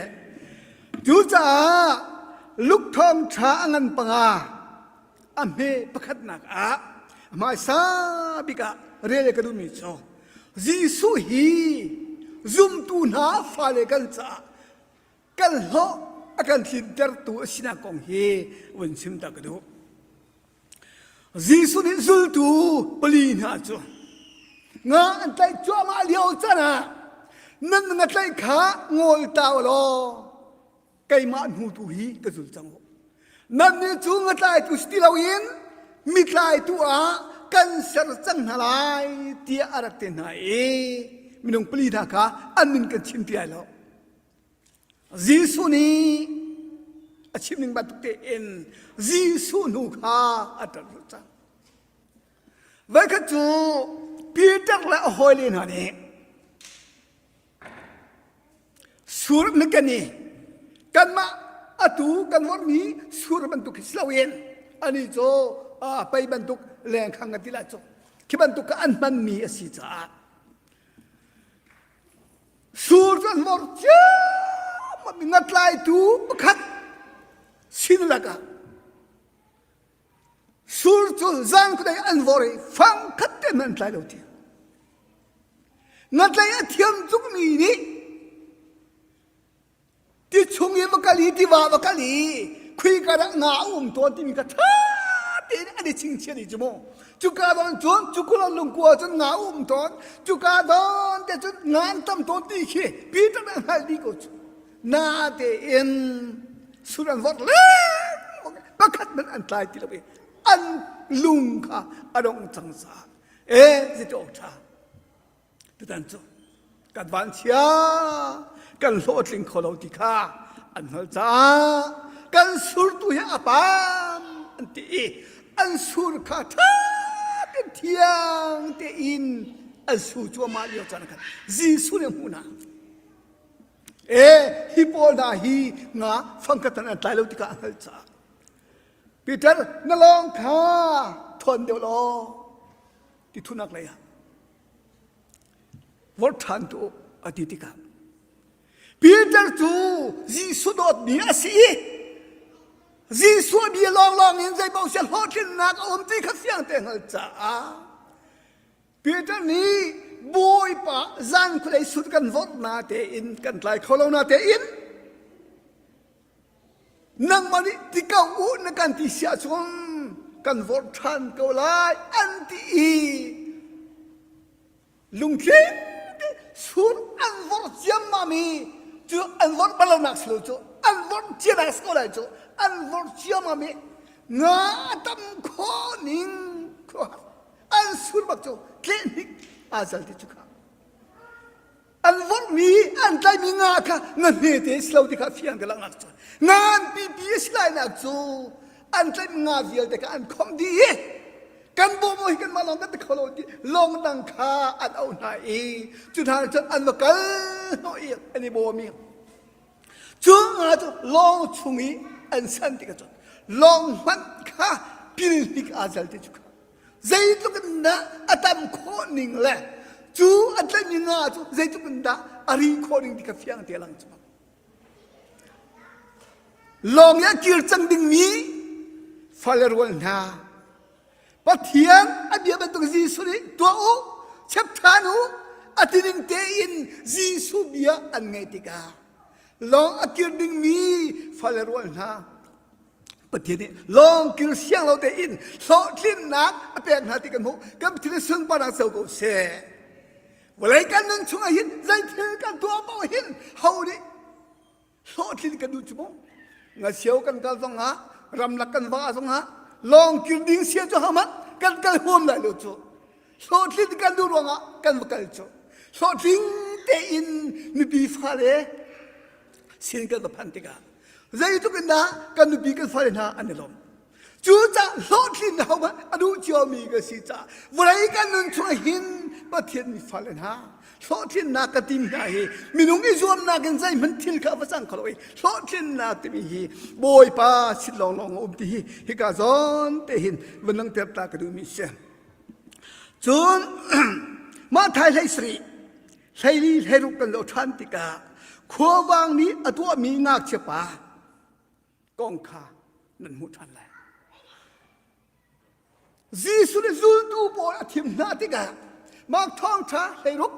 Cucaah Luke thawngṭha a ngan panga a hme pakhatnak ah hmaisa bik ah rel ka duhmi cu Jesuh hi zumtu hna fale kan caah kan hlawh a kan tlintertu a sinak kong hi vun chim ta ka duh. Jesuh nih zultu pali hna cu nga an tlaih cuahmah lio can ah nan nga tlaih kha ngawl ta u law keimah hnu tu hi ka zul cang u. Nannih cu nga tlaitu si ti loin mi tlaitu ah kan ser cang hna lai tiah a rak ti hna i minung pali hna kha an min kan chim ti lai lo. Jesuh nih a chim ning bantuk tein Jesuh hnu kha a ṭan cang. Voikhat cu Peter le a hawile hna nih sur na kan i kanmah atu kan vorhmi sur bantuk khi si loin ani cu pei bantuk lengkhang kan ti lai cu khi bantuk kha an hmanmi a si caah Sur cu an mor ciammam i ngatlaitu pakhat sin lakah sur cu zan khuadei an vor i fang khat te hmanh an tlai lo ti. Ngatlai a thiam tukmi nih Ti chung i va kal i tiva va kal i khuika dah nga a um tawn timi kha ṭha tein an i chingchiah dih cu mu. Cuka zawn cun cukulon lungkua cun nga a um tawn. Cuka zawn te cun nga an tam tawn ti khi Peter nih a hngalh dih ko cu. Natein sur an vorh lengmang pakhat hmanh an tlai ti lo i an lung kha a dong cang caah e zeitik awk ṭha. Tutan cu kan vanchia kan hlawhtling kho lo ti kha an hngalh caah kan surtu hi a pam an ti i an sur kha ṭha tein thiang tein an su cuahmah lio caan khan Jesuh nih a hmuh hna. E hi pawl hna hi nga fangkhat an tlai lo tikah a hngalh caah Peter na lawng kha thawn deuh law ti thunak lei ah vorh ṭhan tu a ti tikah Peter cu Jesuh dawtmi a si i Jesuh bia lawnglawng in zeipaoh sia hlawhtlinnak a um ti kha fiang te hngalh caah Peter nih Bawipa zan khualei sut kan vorh na tein kan tlai kho lo na tein Nangmah nih ti ko u na kan ti si ahcun kan vorh ṭhan ko lai an ti i lungtling sur an vorh ciammam i cu an vorh bal lonak si lo cu an vorh cianak si ko lai cu an vorh ciammam i nga a tam khawh ning khuaruahhar an sur bak cu tlehhnik aa zal ti cu kha An vorhmi an tlaihmi nga kha nga hmete si lo ti kha fiang te langhnak cu nganpipi a si lainak cu an tlaihmi nga vialte kha an khomh dih i kan bawm hi kanmah lawng kan ti kho lo ti lawng dang kha an auh hna i cu hna cun an va kal hnawh i an i bawm i cu nga cu lawng chung i an san tikah cun lawng hmanh kha pilhnik aa zal ti cu kha Zeitluk in dah a tam khawh ning le cu a tlaihmi nga cu zeitluk in dah a ri khawh ning ti kha fiang te lang cu. Lawng i a kir cang dingmi fale rual hna Pathian a bia bantuk Jesuh nih tuah u, chep ṭhan u, a ti ning tein Jesuh bia an ngaih tikah lawng a kir dingmi fale rual hna Pathian nih lawng kil siang lo tein hlawhtlinnak a pek hna ti kan hmuh. Kan Pathian sunparnak co ko seh. Vawlei kan nun chungah hin zei thil kan tuah paoh hin ho nih hlawhtlin kan duh cu mu. Ngasio kan kal zongah ramlak kan va zongah lawng kil ding sia cu hamat kan kal huam lai lo cu. Hlawhtlin kan duh ruangah kan va kal cu. Hlawhtling tein mipi fale sin kan va phanh tikah zeitluk in dah kan nupi kan fale hna an i lawm cucah hlawhtlin ho a duh ciomi ka si caah vawlei kan nun chung hin Pathian mi fale hna. Hlawhtlinnak ka tim hna hi minung i zuamnak in zeihmanh thil kha va cang kho lo i hlawhtlinnak timi hi Bawipa sin lawnglawng a um ti hi hika zawn te hin van langhter ta ka duhmi si. Cun mah thai hlei sarih hleili hleiruk kan zoh ṭhan tikah khuavang nih a tuahmi ngakchia pa kong kha nan hmuh ṭhan lai. Jesuh nih zultu pawl a thim hna tikah mah thawngṭha hleiruk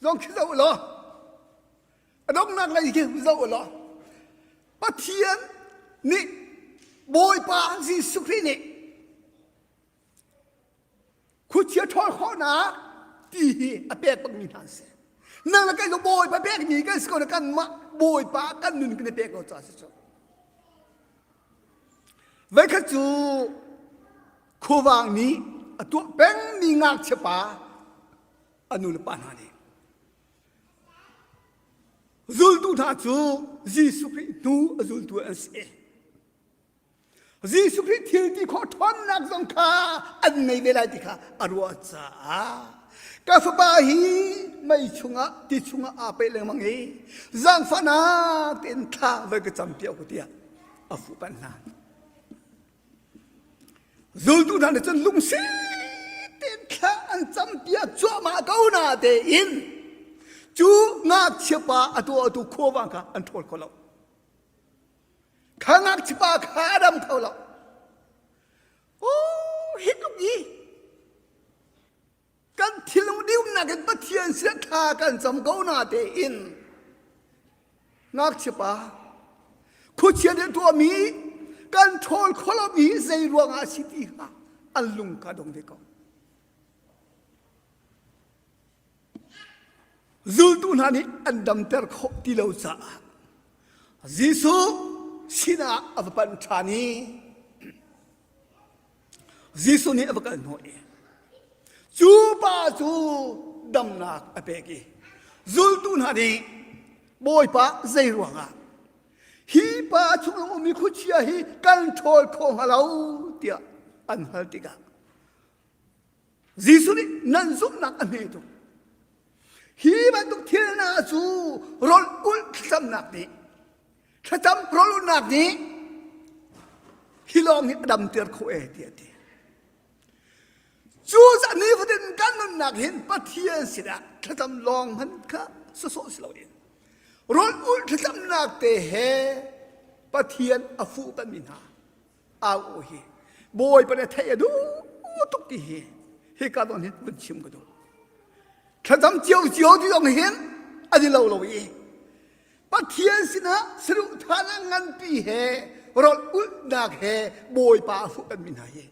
zong khi zoh law a donghnak lei khi zoh law Pathian nih Bawipa Jesuh Khrih nih khuachia ṭhawl khawhnak ti hi a pek bakmi hna an si. Nang le kei cu Bawipa pekmi kan si ko na kanmah Bawipa kan nun kan i pek lo caah si cu. Voikhat cu khuavang nih a tuah pengmi ngakchia pa a nu le pa hna nih zultu hna cu Jesuh Khrih hnu a zultu an si. Jesuh Khrih thil ti khawh ṭhawnnak zong kha an ngei ve lai ti kha a ruah caah ka fapa hi mei chungah ti chungah aa paih lengmang i zaangfahnak tein thla voi ka campiak u tiah a fuhpanh hna. Zultu hna nih cun lungsi tein thla an campiak cuahmah ko na tein cu ngakchia pa a tuahtu khuavang kha an ṭhawl kho lo. Kha ngakchipa kha a dam kho lo. Oh, hi tluk i kan thilung diumnak in Pathian sin thla kan cam ko na tein ngakchipa khuachia nih tuahmi kan ṭhawl kholomi zei ruangah a si ti kha an lung kha dong ve ko. Zultu hna nih an damter khawh ti lo caah Jesuh sinah a va panh ṭhan i Jesuh nih a va kal hnawh i cu pa cu damnak a pek i zultu hna nih Bawipa zei ruangah hi pa chung a ummi khuachia hi kan ṭhawl khawh hnga lo tiah an hal tikah Jesuh nih nan zumhnak a hme tuk. Hi bantuk thil hna cu rawl ulh thlacamnak nih thlacam rawl ulhnak nih hi lawng hi a damter khawh e tiah a ti. Cu nifatin kan nunnak hin Pathian sinah thlacam lawng hmanh kha sawsawh si loin rawl ulh thlacamnak te he Pathian a fuh mi hna au aw hi bawipa nih theih a duh tuk ti hi hika zawn hin vun chim ka duh thlacam cio cio ti zong hin an i lo lo i Pathian sinah saduhthahnak nganpi he rawl ulhnak he bawipa a fuh kan mi hna hi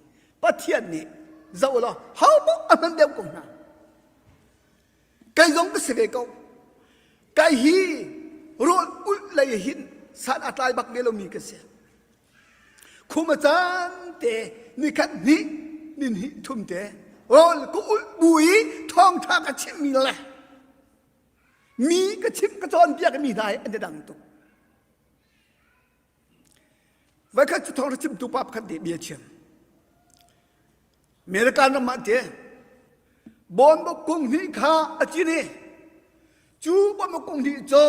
Pathian nih zoh law ho paoh a hman deuh ko hna kei zong ka si ve ko kai hi rawl ulh lei hin san a tlai bak ve lomi ka si Khum a caan te nikhat hnih ninhnih thum te rawl ka ulh bu i thawngṭha ka chimhmi le mi ka chimh ka cawnpiak mi hna hi an i dang tuk. Voikhat cu thawngṭha chimtu pa pakhat nih bia chim. American ram ah te bawnbuk kung hnih kha a cin i cu bawnbuk kung hnih cu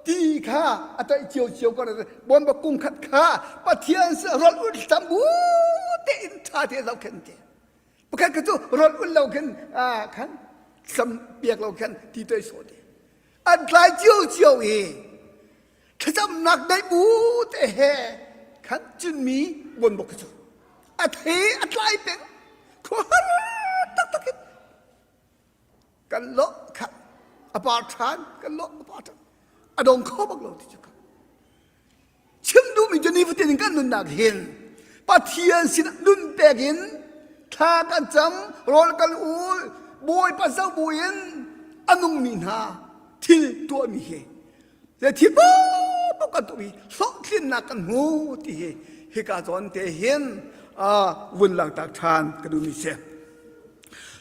ti kha a toih ciocio ko bawnbuk kung khat kha Pathian sin rawl ul tam bu tein ṭha te zohkhenh te pakhat kha cu rawl ul lo khin khan sam piak lo khan ti toih sawh te an tlai ciocio i thlacamnak daih bu te he khan cinmi bonbok cu a the a tlai peng khuahar taktak in kan lawh kha a par ṭhan kan lawh a par ṭhan a dong kho bak lo ti cu ka chim duhmi cu nifatin in kan nunnak hin Pathian sin nun pek in thla kan cam rawl kan ul Bawipa zoh buin a nungmi hna thil tuahmi hi Zei thil paohpaoh kan tuah hi hlawhtlinnak kan hmu ti hi hika zawn te hin vun langhter ṭhan ka duhmi si.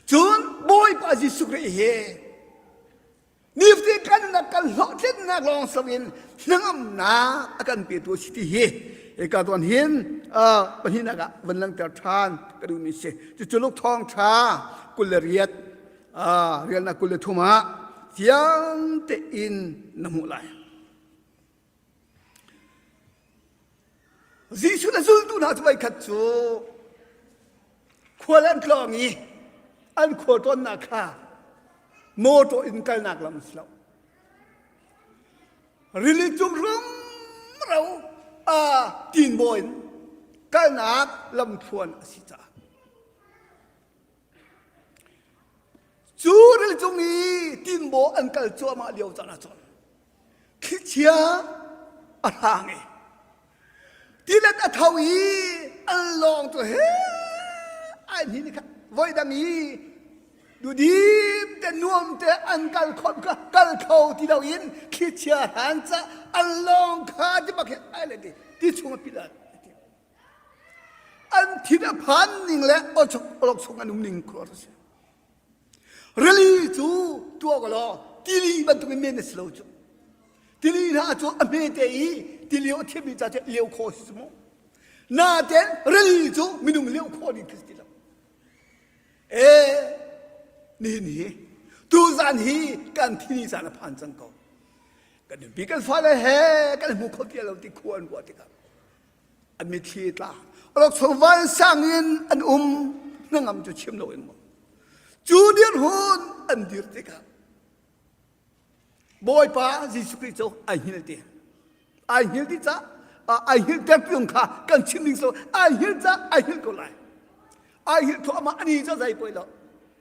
Cun Bawipa Jesuh Khrih hi nifatin kan nunnak kan hlawhtlinnak lawng si loin hnangamnak a kan petu a si ti hi hika zawn hin pahnihnak ah vun langhter ṭhan ka duhmi si. Cucu Luke thawngṭha 28. Rialnak 23 ah fiang tein na hmuh lai. Jesuh le zultu hna cu voikhat cu khual an tlawng i an khual tlawnnak kha mawṭaw in kalnak lam a si lo. Rili cung rumro a tinbaw in kalnak lamthluan a si caah Cu rili cung i tinbaw an kal cuahmah lio caan ah cun thlichia a hrang i tilet a tho i an lawng cu he ai hni ni kha voi dang i dudim te nuam te an kal khon kha kal kho ti lo in thlichia hran ca an lawng kha ti bak hi ai le ti ti chung a pil An thin a phan ning le awlok chung an um ning khuaruah a si. Rili cu tuah ko law tili bantukin men a si lo cu. Tili hna cu a hmete i tilio a thiammi ca cu lio khawh a si mu. Natein rili cu minung lio khawh ding khi si ti lo. Ee, nihin hi tuzan hi kan thini caan a phan cang ko. Kan nupi kan fale he kan hmu kho ti lo ti khua an ruah tikah an mitthli tla awlokchong vansang in an um hnangam cu chim loin maw cu dirhmun an dir tikah Bawipa Jesuh Khrih cu ai hngilh ti ai hngilh ti ca ai hngilh ter piung kha kan chim ding so ai hngilh ca ai hngilh ko lai ai hngilh thluahmah ani cu zei poi lo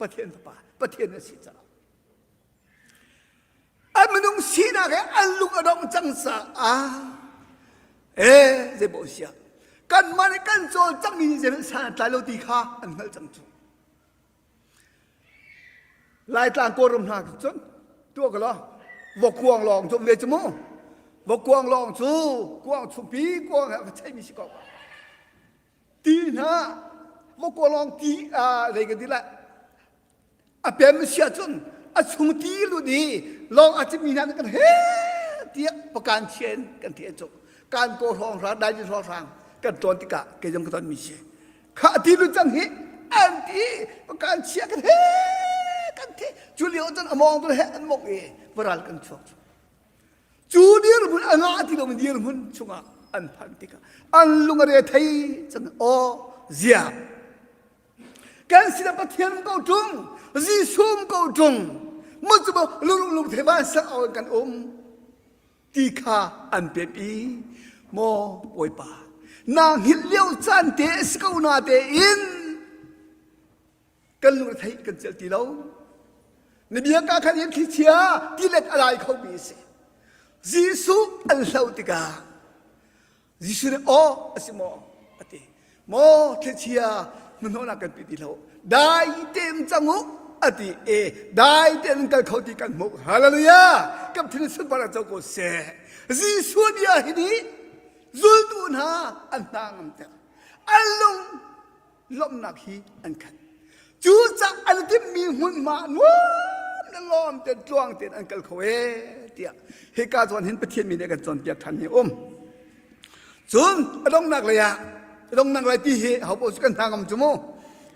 Pathian fapa Pathian a si caah An minung sinak he an lung a dong cang caah ee zeipaoh siah kanmah nih kan cawlcanghmi nih zeihmanh san a tlai lo ti kha an hngalh cang cu. Laitlang Kawlram hna cun tuah ka law vokkuang lawng cu um ve cu mu. Vokkuang lawng cu kuang chungpi kuang he a va cheimi si ko. Ti hna vokkuang lawng ti zei kan ti lai A pem si ahcun a chung ti lut i lawng a cimmi hna nih kan he tiah pakan chia in kan theh cuk. Kan kaw hrawng hrang, dai hrawng hrang kan tlawn tikah kei zong ka tonmi si. Kha ti lut cang hi an ti pakan chia kan he kan thi. Cu lio cun a mawng tu he an mok i varal kan chuak cu. Cu dirhmun a ngah ti lomi dirhmun chungah an phanh tikah an lung a re thei cang aw zia Kan sinah Pathian ko ṭung, Jesuh ko ṭung, mu cu lung lung the van sak awk kan um ti kha an pem i maw Bawipa na hngilh lio caan te a si ko na tein kan lung theih kan celh ti lo na bia ka khan in thlichia tilet a lai kho mi a si Jesuh an hloh tikah Jesuh nih aw a si maw a ti. Maw thlichia hnahnawhnak kan pi ti hlah u. Dai tein cang u a ti e dai tein kal kho ti kan hmuh. Hallelujah! Kan thin sunpar co ko seh. Jesuh bia hi nih zultu hna an hna ngamter. An lung lawmhnak hi an khat. Cucaah an timhmi hmunhma nuam le lawm tein tluang tein an kal kho ee tiah hika zawn hin Pathian mi nih a kan cawnpiak ṭhan hi um. Cun a donghnak lei ah a donghnak lai ti hi ho paoh cu kan hna ngam cu mu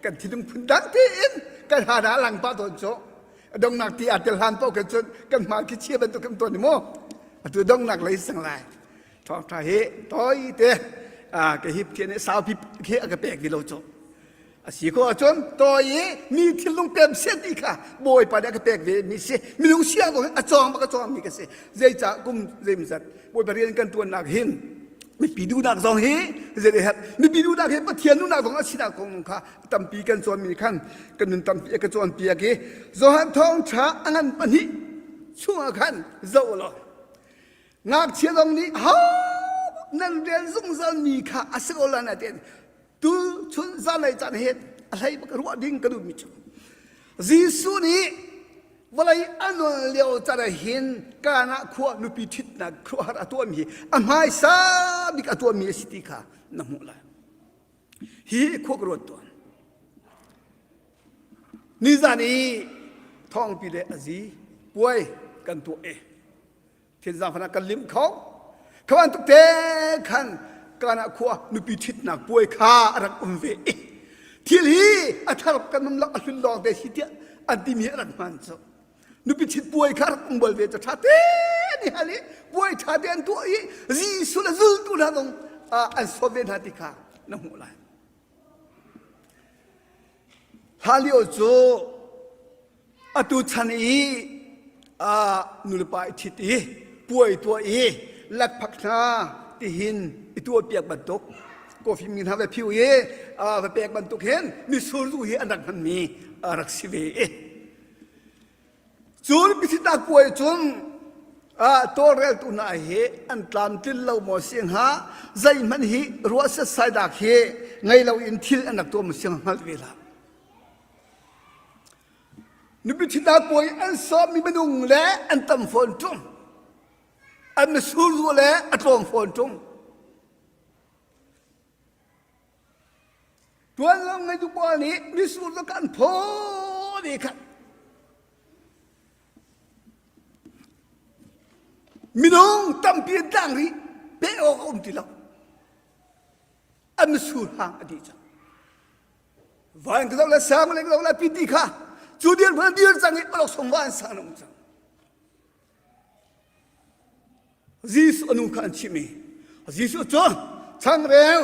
kan thinlung phun dang tein kan ha dah lang pah tawn cu a donghnak ti aa tel hlan paoh khin cun kan hmaan khi chia bantuk kan tawn mu atu donghnak lei sang lai Thawngṭha hi tawite ka hi Pathian nih saupi khi a ka pek ti lo cu. A si khawh ahcun tawi i mi thinlung pem sian ti kha Bawipa nih a ka pek ve mi si. Minung siang zong a cawng bak a cawng mi ka si. Zeicah kum zeimawzat Bawipa rian kan ṭuannak hin mipi duhnak zong hi zei herh mipi duhnak hi Pathian duhnak zong a sinak kong kha tampi kan cawnmi khan kan nun tampi a ka cawnpiak i Johan thawngṭha a ngan pahnih chungah khan zoh law Ngakchia zong nih ho nan rian zungzal mi kha a si ko la na tiin tu chun zanlei caan he a hlei bak ruah ding ka duhmi cu Jesuh nih vawlei a nun lio caan ah hin Kana khua nupi ṭhitnak khuaruahhar a tuahmi hi a hmaisa bik a tuahmi a si ti kha na hmuh lai. Hi khua ka ruat tuan. Nizan i thawngpi le azi puai kan tuah i Thinzang fana kan lim kho. Kha bantuk te khan kana khua nupi ṭhitnak puai kha a rak um ve i thil hi a thar kan um lo a hlun lawng te si tiah An timi a rak hman cu. Nupi ṭhit puai kha rak um bal ve cu ṭha te an i hal i puai ṭha te an tuah i Jesuh le zultu hna zong an sawm ve hna ti kha na hmuh lai. Hlanlio cu atu chan i nulepa i ṭhit i puai tuah i lakphak hna tihin i tuahpiak bantuk coffee mi hna va phiu i va pek bantuk hin mitsur zu hi an rak hmanmi a rak si ve i cun biachitnak puai cun tawlreltu hna hi an tlamtlin lo maw si hnga zeihmanh hi ruah setsai dak hi ngei loin thil an rak tuah maw si hnga hngalh ve hlah. Nupi ṭhitnak puai an sawmmi minung le an tam fawn ṭung. An misur zu le a tlawm fawn ṭung. Tuan lo ngeitu pawl nih misur cu kan phaw ve khat. Minung tampi an tlang rih, peh awk a um ti lo. An misur hang a dih cang. Van ka zoh le sang le ka zoh le piti kha cu dir hmanh dir cang i alok song van sang um cang. Jesuh a nu kha an chimh i Jesuh cu changreu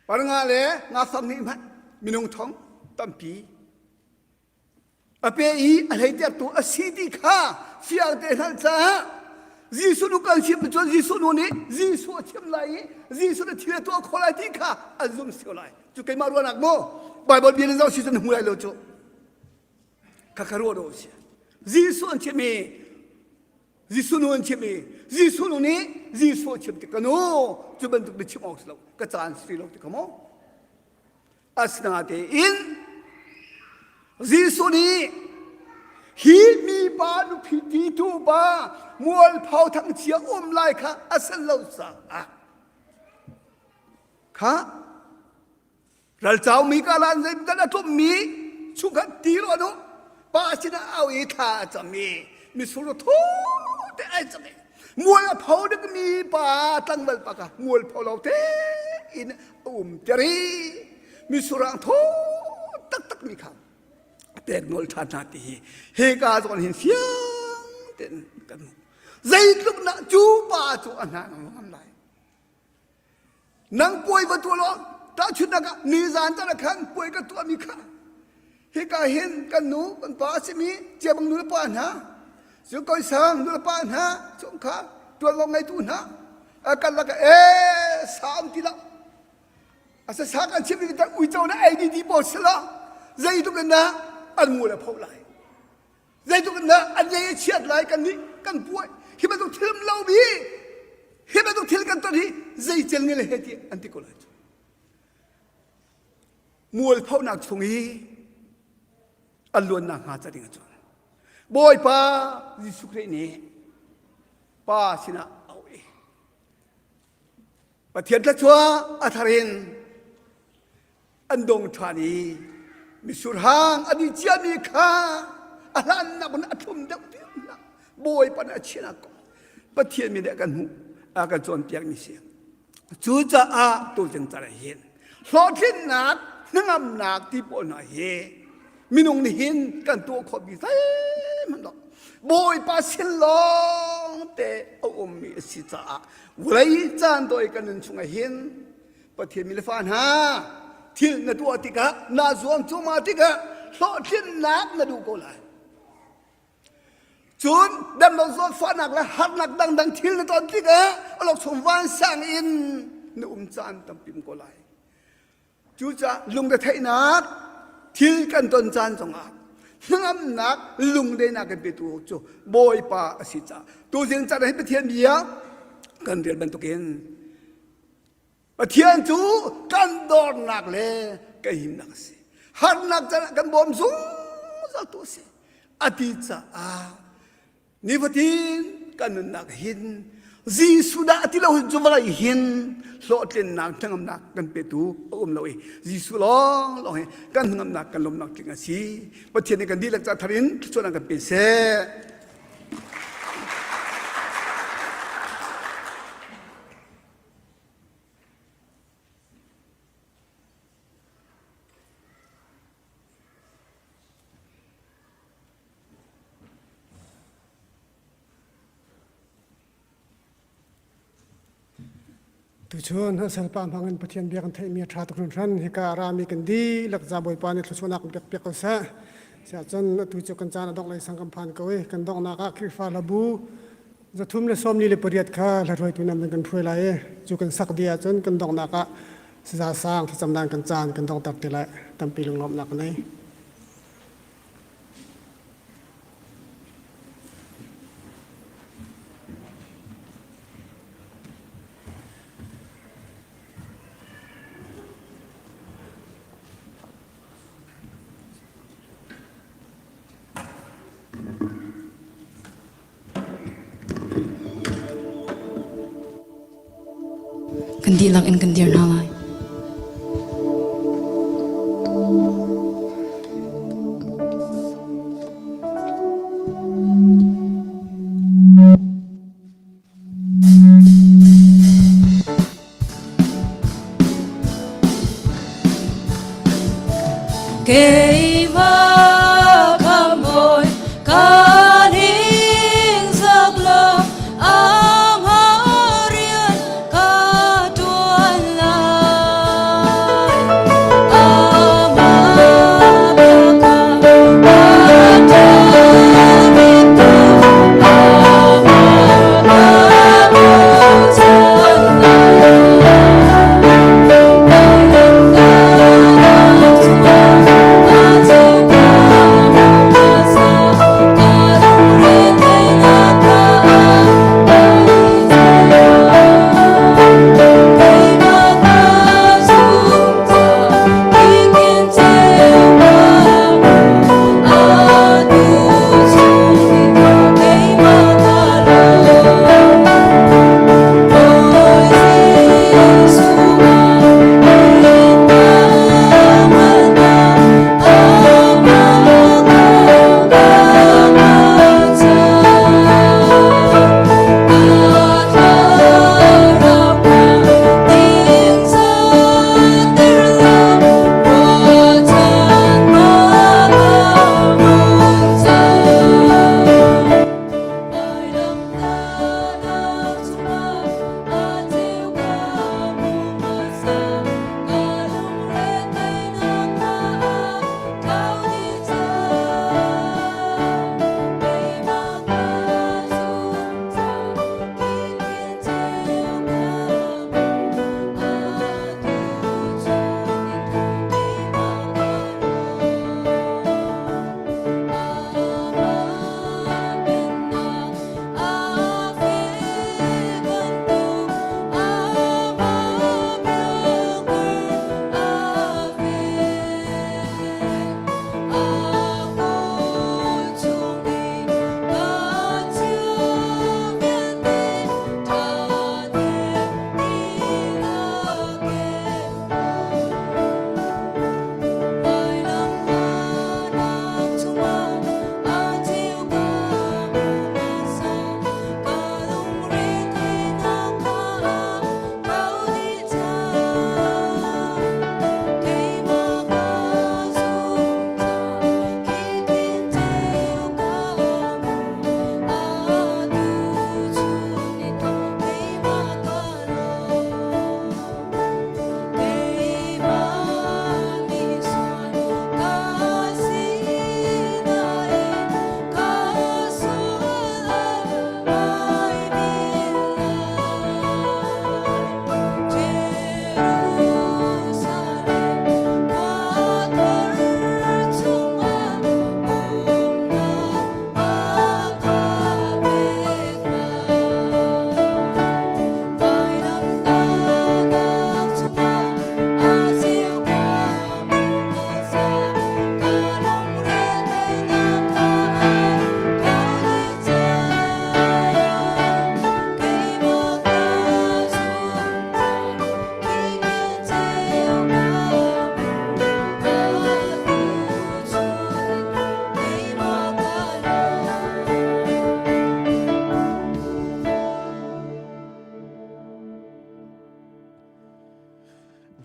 parnga le nga fang nih hmanh minung thong tampi a pe i a hleitertu a si ti kha fiang te hngalh caah Jesuh nu kan chimh cun Jesuh nu nih Jesuh a chim lai i Jesuh nih thil a tuah khawh lai ti kha an zumh sio lai cu keimah ruahnak maw Bible bia in zoh si cun hmu lai lo cu kha kha ruah dawh a si Jesuh an chim i Jesuh nu an chim i Jesuh nu nih Jesuh a chim tik ka nu cu bantuk biachim awk si lo ka caan si lo ti kha maw Asinain Jesuh nih hi mipa nupi titu pa mualpho thangchia um lai kha a san lo caah kha ralcau mi kalan zeitin a tlummi chungkhat ti lo anu pa sinah au i thla a cam i misur thu te ai cang i mual a pho dingmi pa tlangval pa kha mual pho lo te in a um ter i misurang thaw taktak mi kha a pek nawl ṭhan hna ti hi hika zawn hin fiang tein kan hmuh zeitluk dah cu pa cu a hna ngam lai Nang puai va tuah law tahchunhnak ah nizan tan ah khan puai ka tuahmi kha hika hin kan nu kan pa a simi ciabang nu le pa hna cu koisang nu le pa hna chungkhar tuanvo ngeitu hna kan lakah ee sa um ti lo asa sa kan chim mi uico le ADD pawl si lo zeitluk in dah an mu le pho lai Zeitluk in dah an lei a chiat lai kan nih kan puai hi bantuk thil um lo bi hi bantuk thil kan ton hi zei cel nge le he ti an ti ko lai mualphonak chung i an luannak hnga ca ding cun Bawipa Jesuh Khrih nih Pa sinah au i Pathian thluachuah a thar in an dong ṭhan i mitsur hang a dih ciami kha a hlannak in a thlum deuh tiang Bawipa nih a chiahnak kong Pathian mi nih a kan hmuh a kan cawnpiakmi si. Cucaah tuchan caan ah hin hlawhtlinnak hnangamnak ti pawl hna hi minung nih hin kan tuah khawh bik zeihmanh lo Bawipa sin lawng te a ummi a si caah vawlei caan tawi kan nun chungah hin Pathian mi le fa hna thil na tuah tikah naa zuam cuahmah tikah hlawhtlinnak na duh ko lai. Cun damlo zawtfahnak le harnak dangdang thil na ton tikah awlokchung vansang in na um caan tampi um ko lai. Cucaah lungretheihnak thil kan ton caan zongah hnangamnak lungdeinak kan petu cu Bawipa a si caah tuzing caan ah Pathian bia kan rel bantukin Pathian cu kan dornak le kan himnak a si. Harnak caan ah kan bawm zungzal tu a si. A ti caah nifatin kan nunnak hin Jesuh dah ti lo hin cu vawlei hin hlawhtlinnak hnangamnak kan petu a um lo i Jesuh lawng lawng hi kan hnangamnak kan lawmnak tling a si. Pathian nih kan dihlak ca thar in thluachuahnak kan pe seh. Tuchun an salpa hmang in Pathian bia kan theihmi a ṭha tuk hringhran. Hika a rami kan dihlak za Bawipa nih thluachuahnak kan pek piak ko seh. Siahcun atu cu kan caan a dongh lei sang kan phan ko i kan donghnak ah Khrihfa hlabu 348 kha hlahruaitu nan kan hruai lai i cu kan sak dih ahcun kan donghnak ah saza sang thlacamnak kan caan kan donghter te lai. Tampi lunglawmhnak ka nei. Kan dihlak in kan dir hna lai. Keimah khambawi kan hingzak lo amah rian ka ṭuan lai. Amah bia kha a ṭha biktu amah ka bochan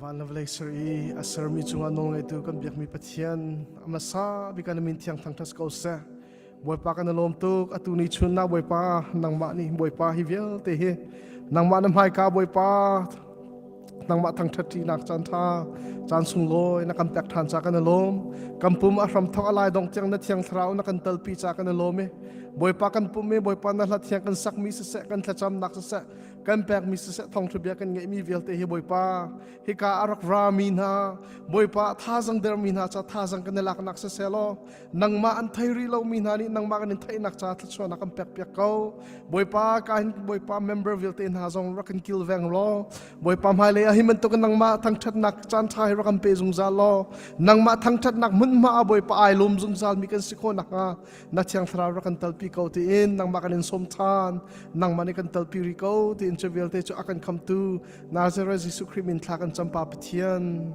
Van le vawlei ser i a sermi cungah nawlngeitu kan biakmi Pathian a hmasa bik ah na min thiang thangṭhat ko seh. Bawipa kan i lawm tuk atu ni chun na Bawipa nangmah nih Bawipa hi vialte hi nangmah na hmaika Bawipa. Nangmah thangṭhat ṭinak caan ṭha, caan sunglawi na kan pek ṭhan ca kan i lawm. Kan pum a hram thawk a lai dong tiang na thiang thlarau na kan telpi ca kan i lawm i Bawipa kan pum i Bawipa na hla thiang kan sakmi siseh, kan thlacamnak siseh, kan pekmi siseh thawngṭha bia kan ngeihmi vialte hi Bawipa hika a rak rami hna Bawipa thazang dermi hna ca thazang kan i laknak siseh law nangmah an thei rih lomi hna nih nangmah kan in theihnak ca thluachuahnak kan pek piak ko Bawipa ka hin Bawipa member vialte hna zong rak kan kilveng law Bawipa hmailei ah hi bantuk nangmah thangṭhatnak caan ṭha hi rak kan pe zungzal law nangmah thangṭhatnak hmunhma ah Bawipa ai lawm zungzal mi kan si khawh nakhnga na thiang thlarau rak kan talpi ko tiin nangmah kan in sawm ṭhan nangmah nih kan talpi rih ko tiin cu vialte cu a kan khamtu Nazareth Jesuh Khrih min thla kan cam pa Pathian.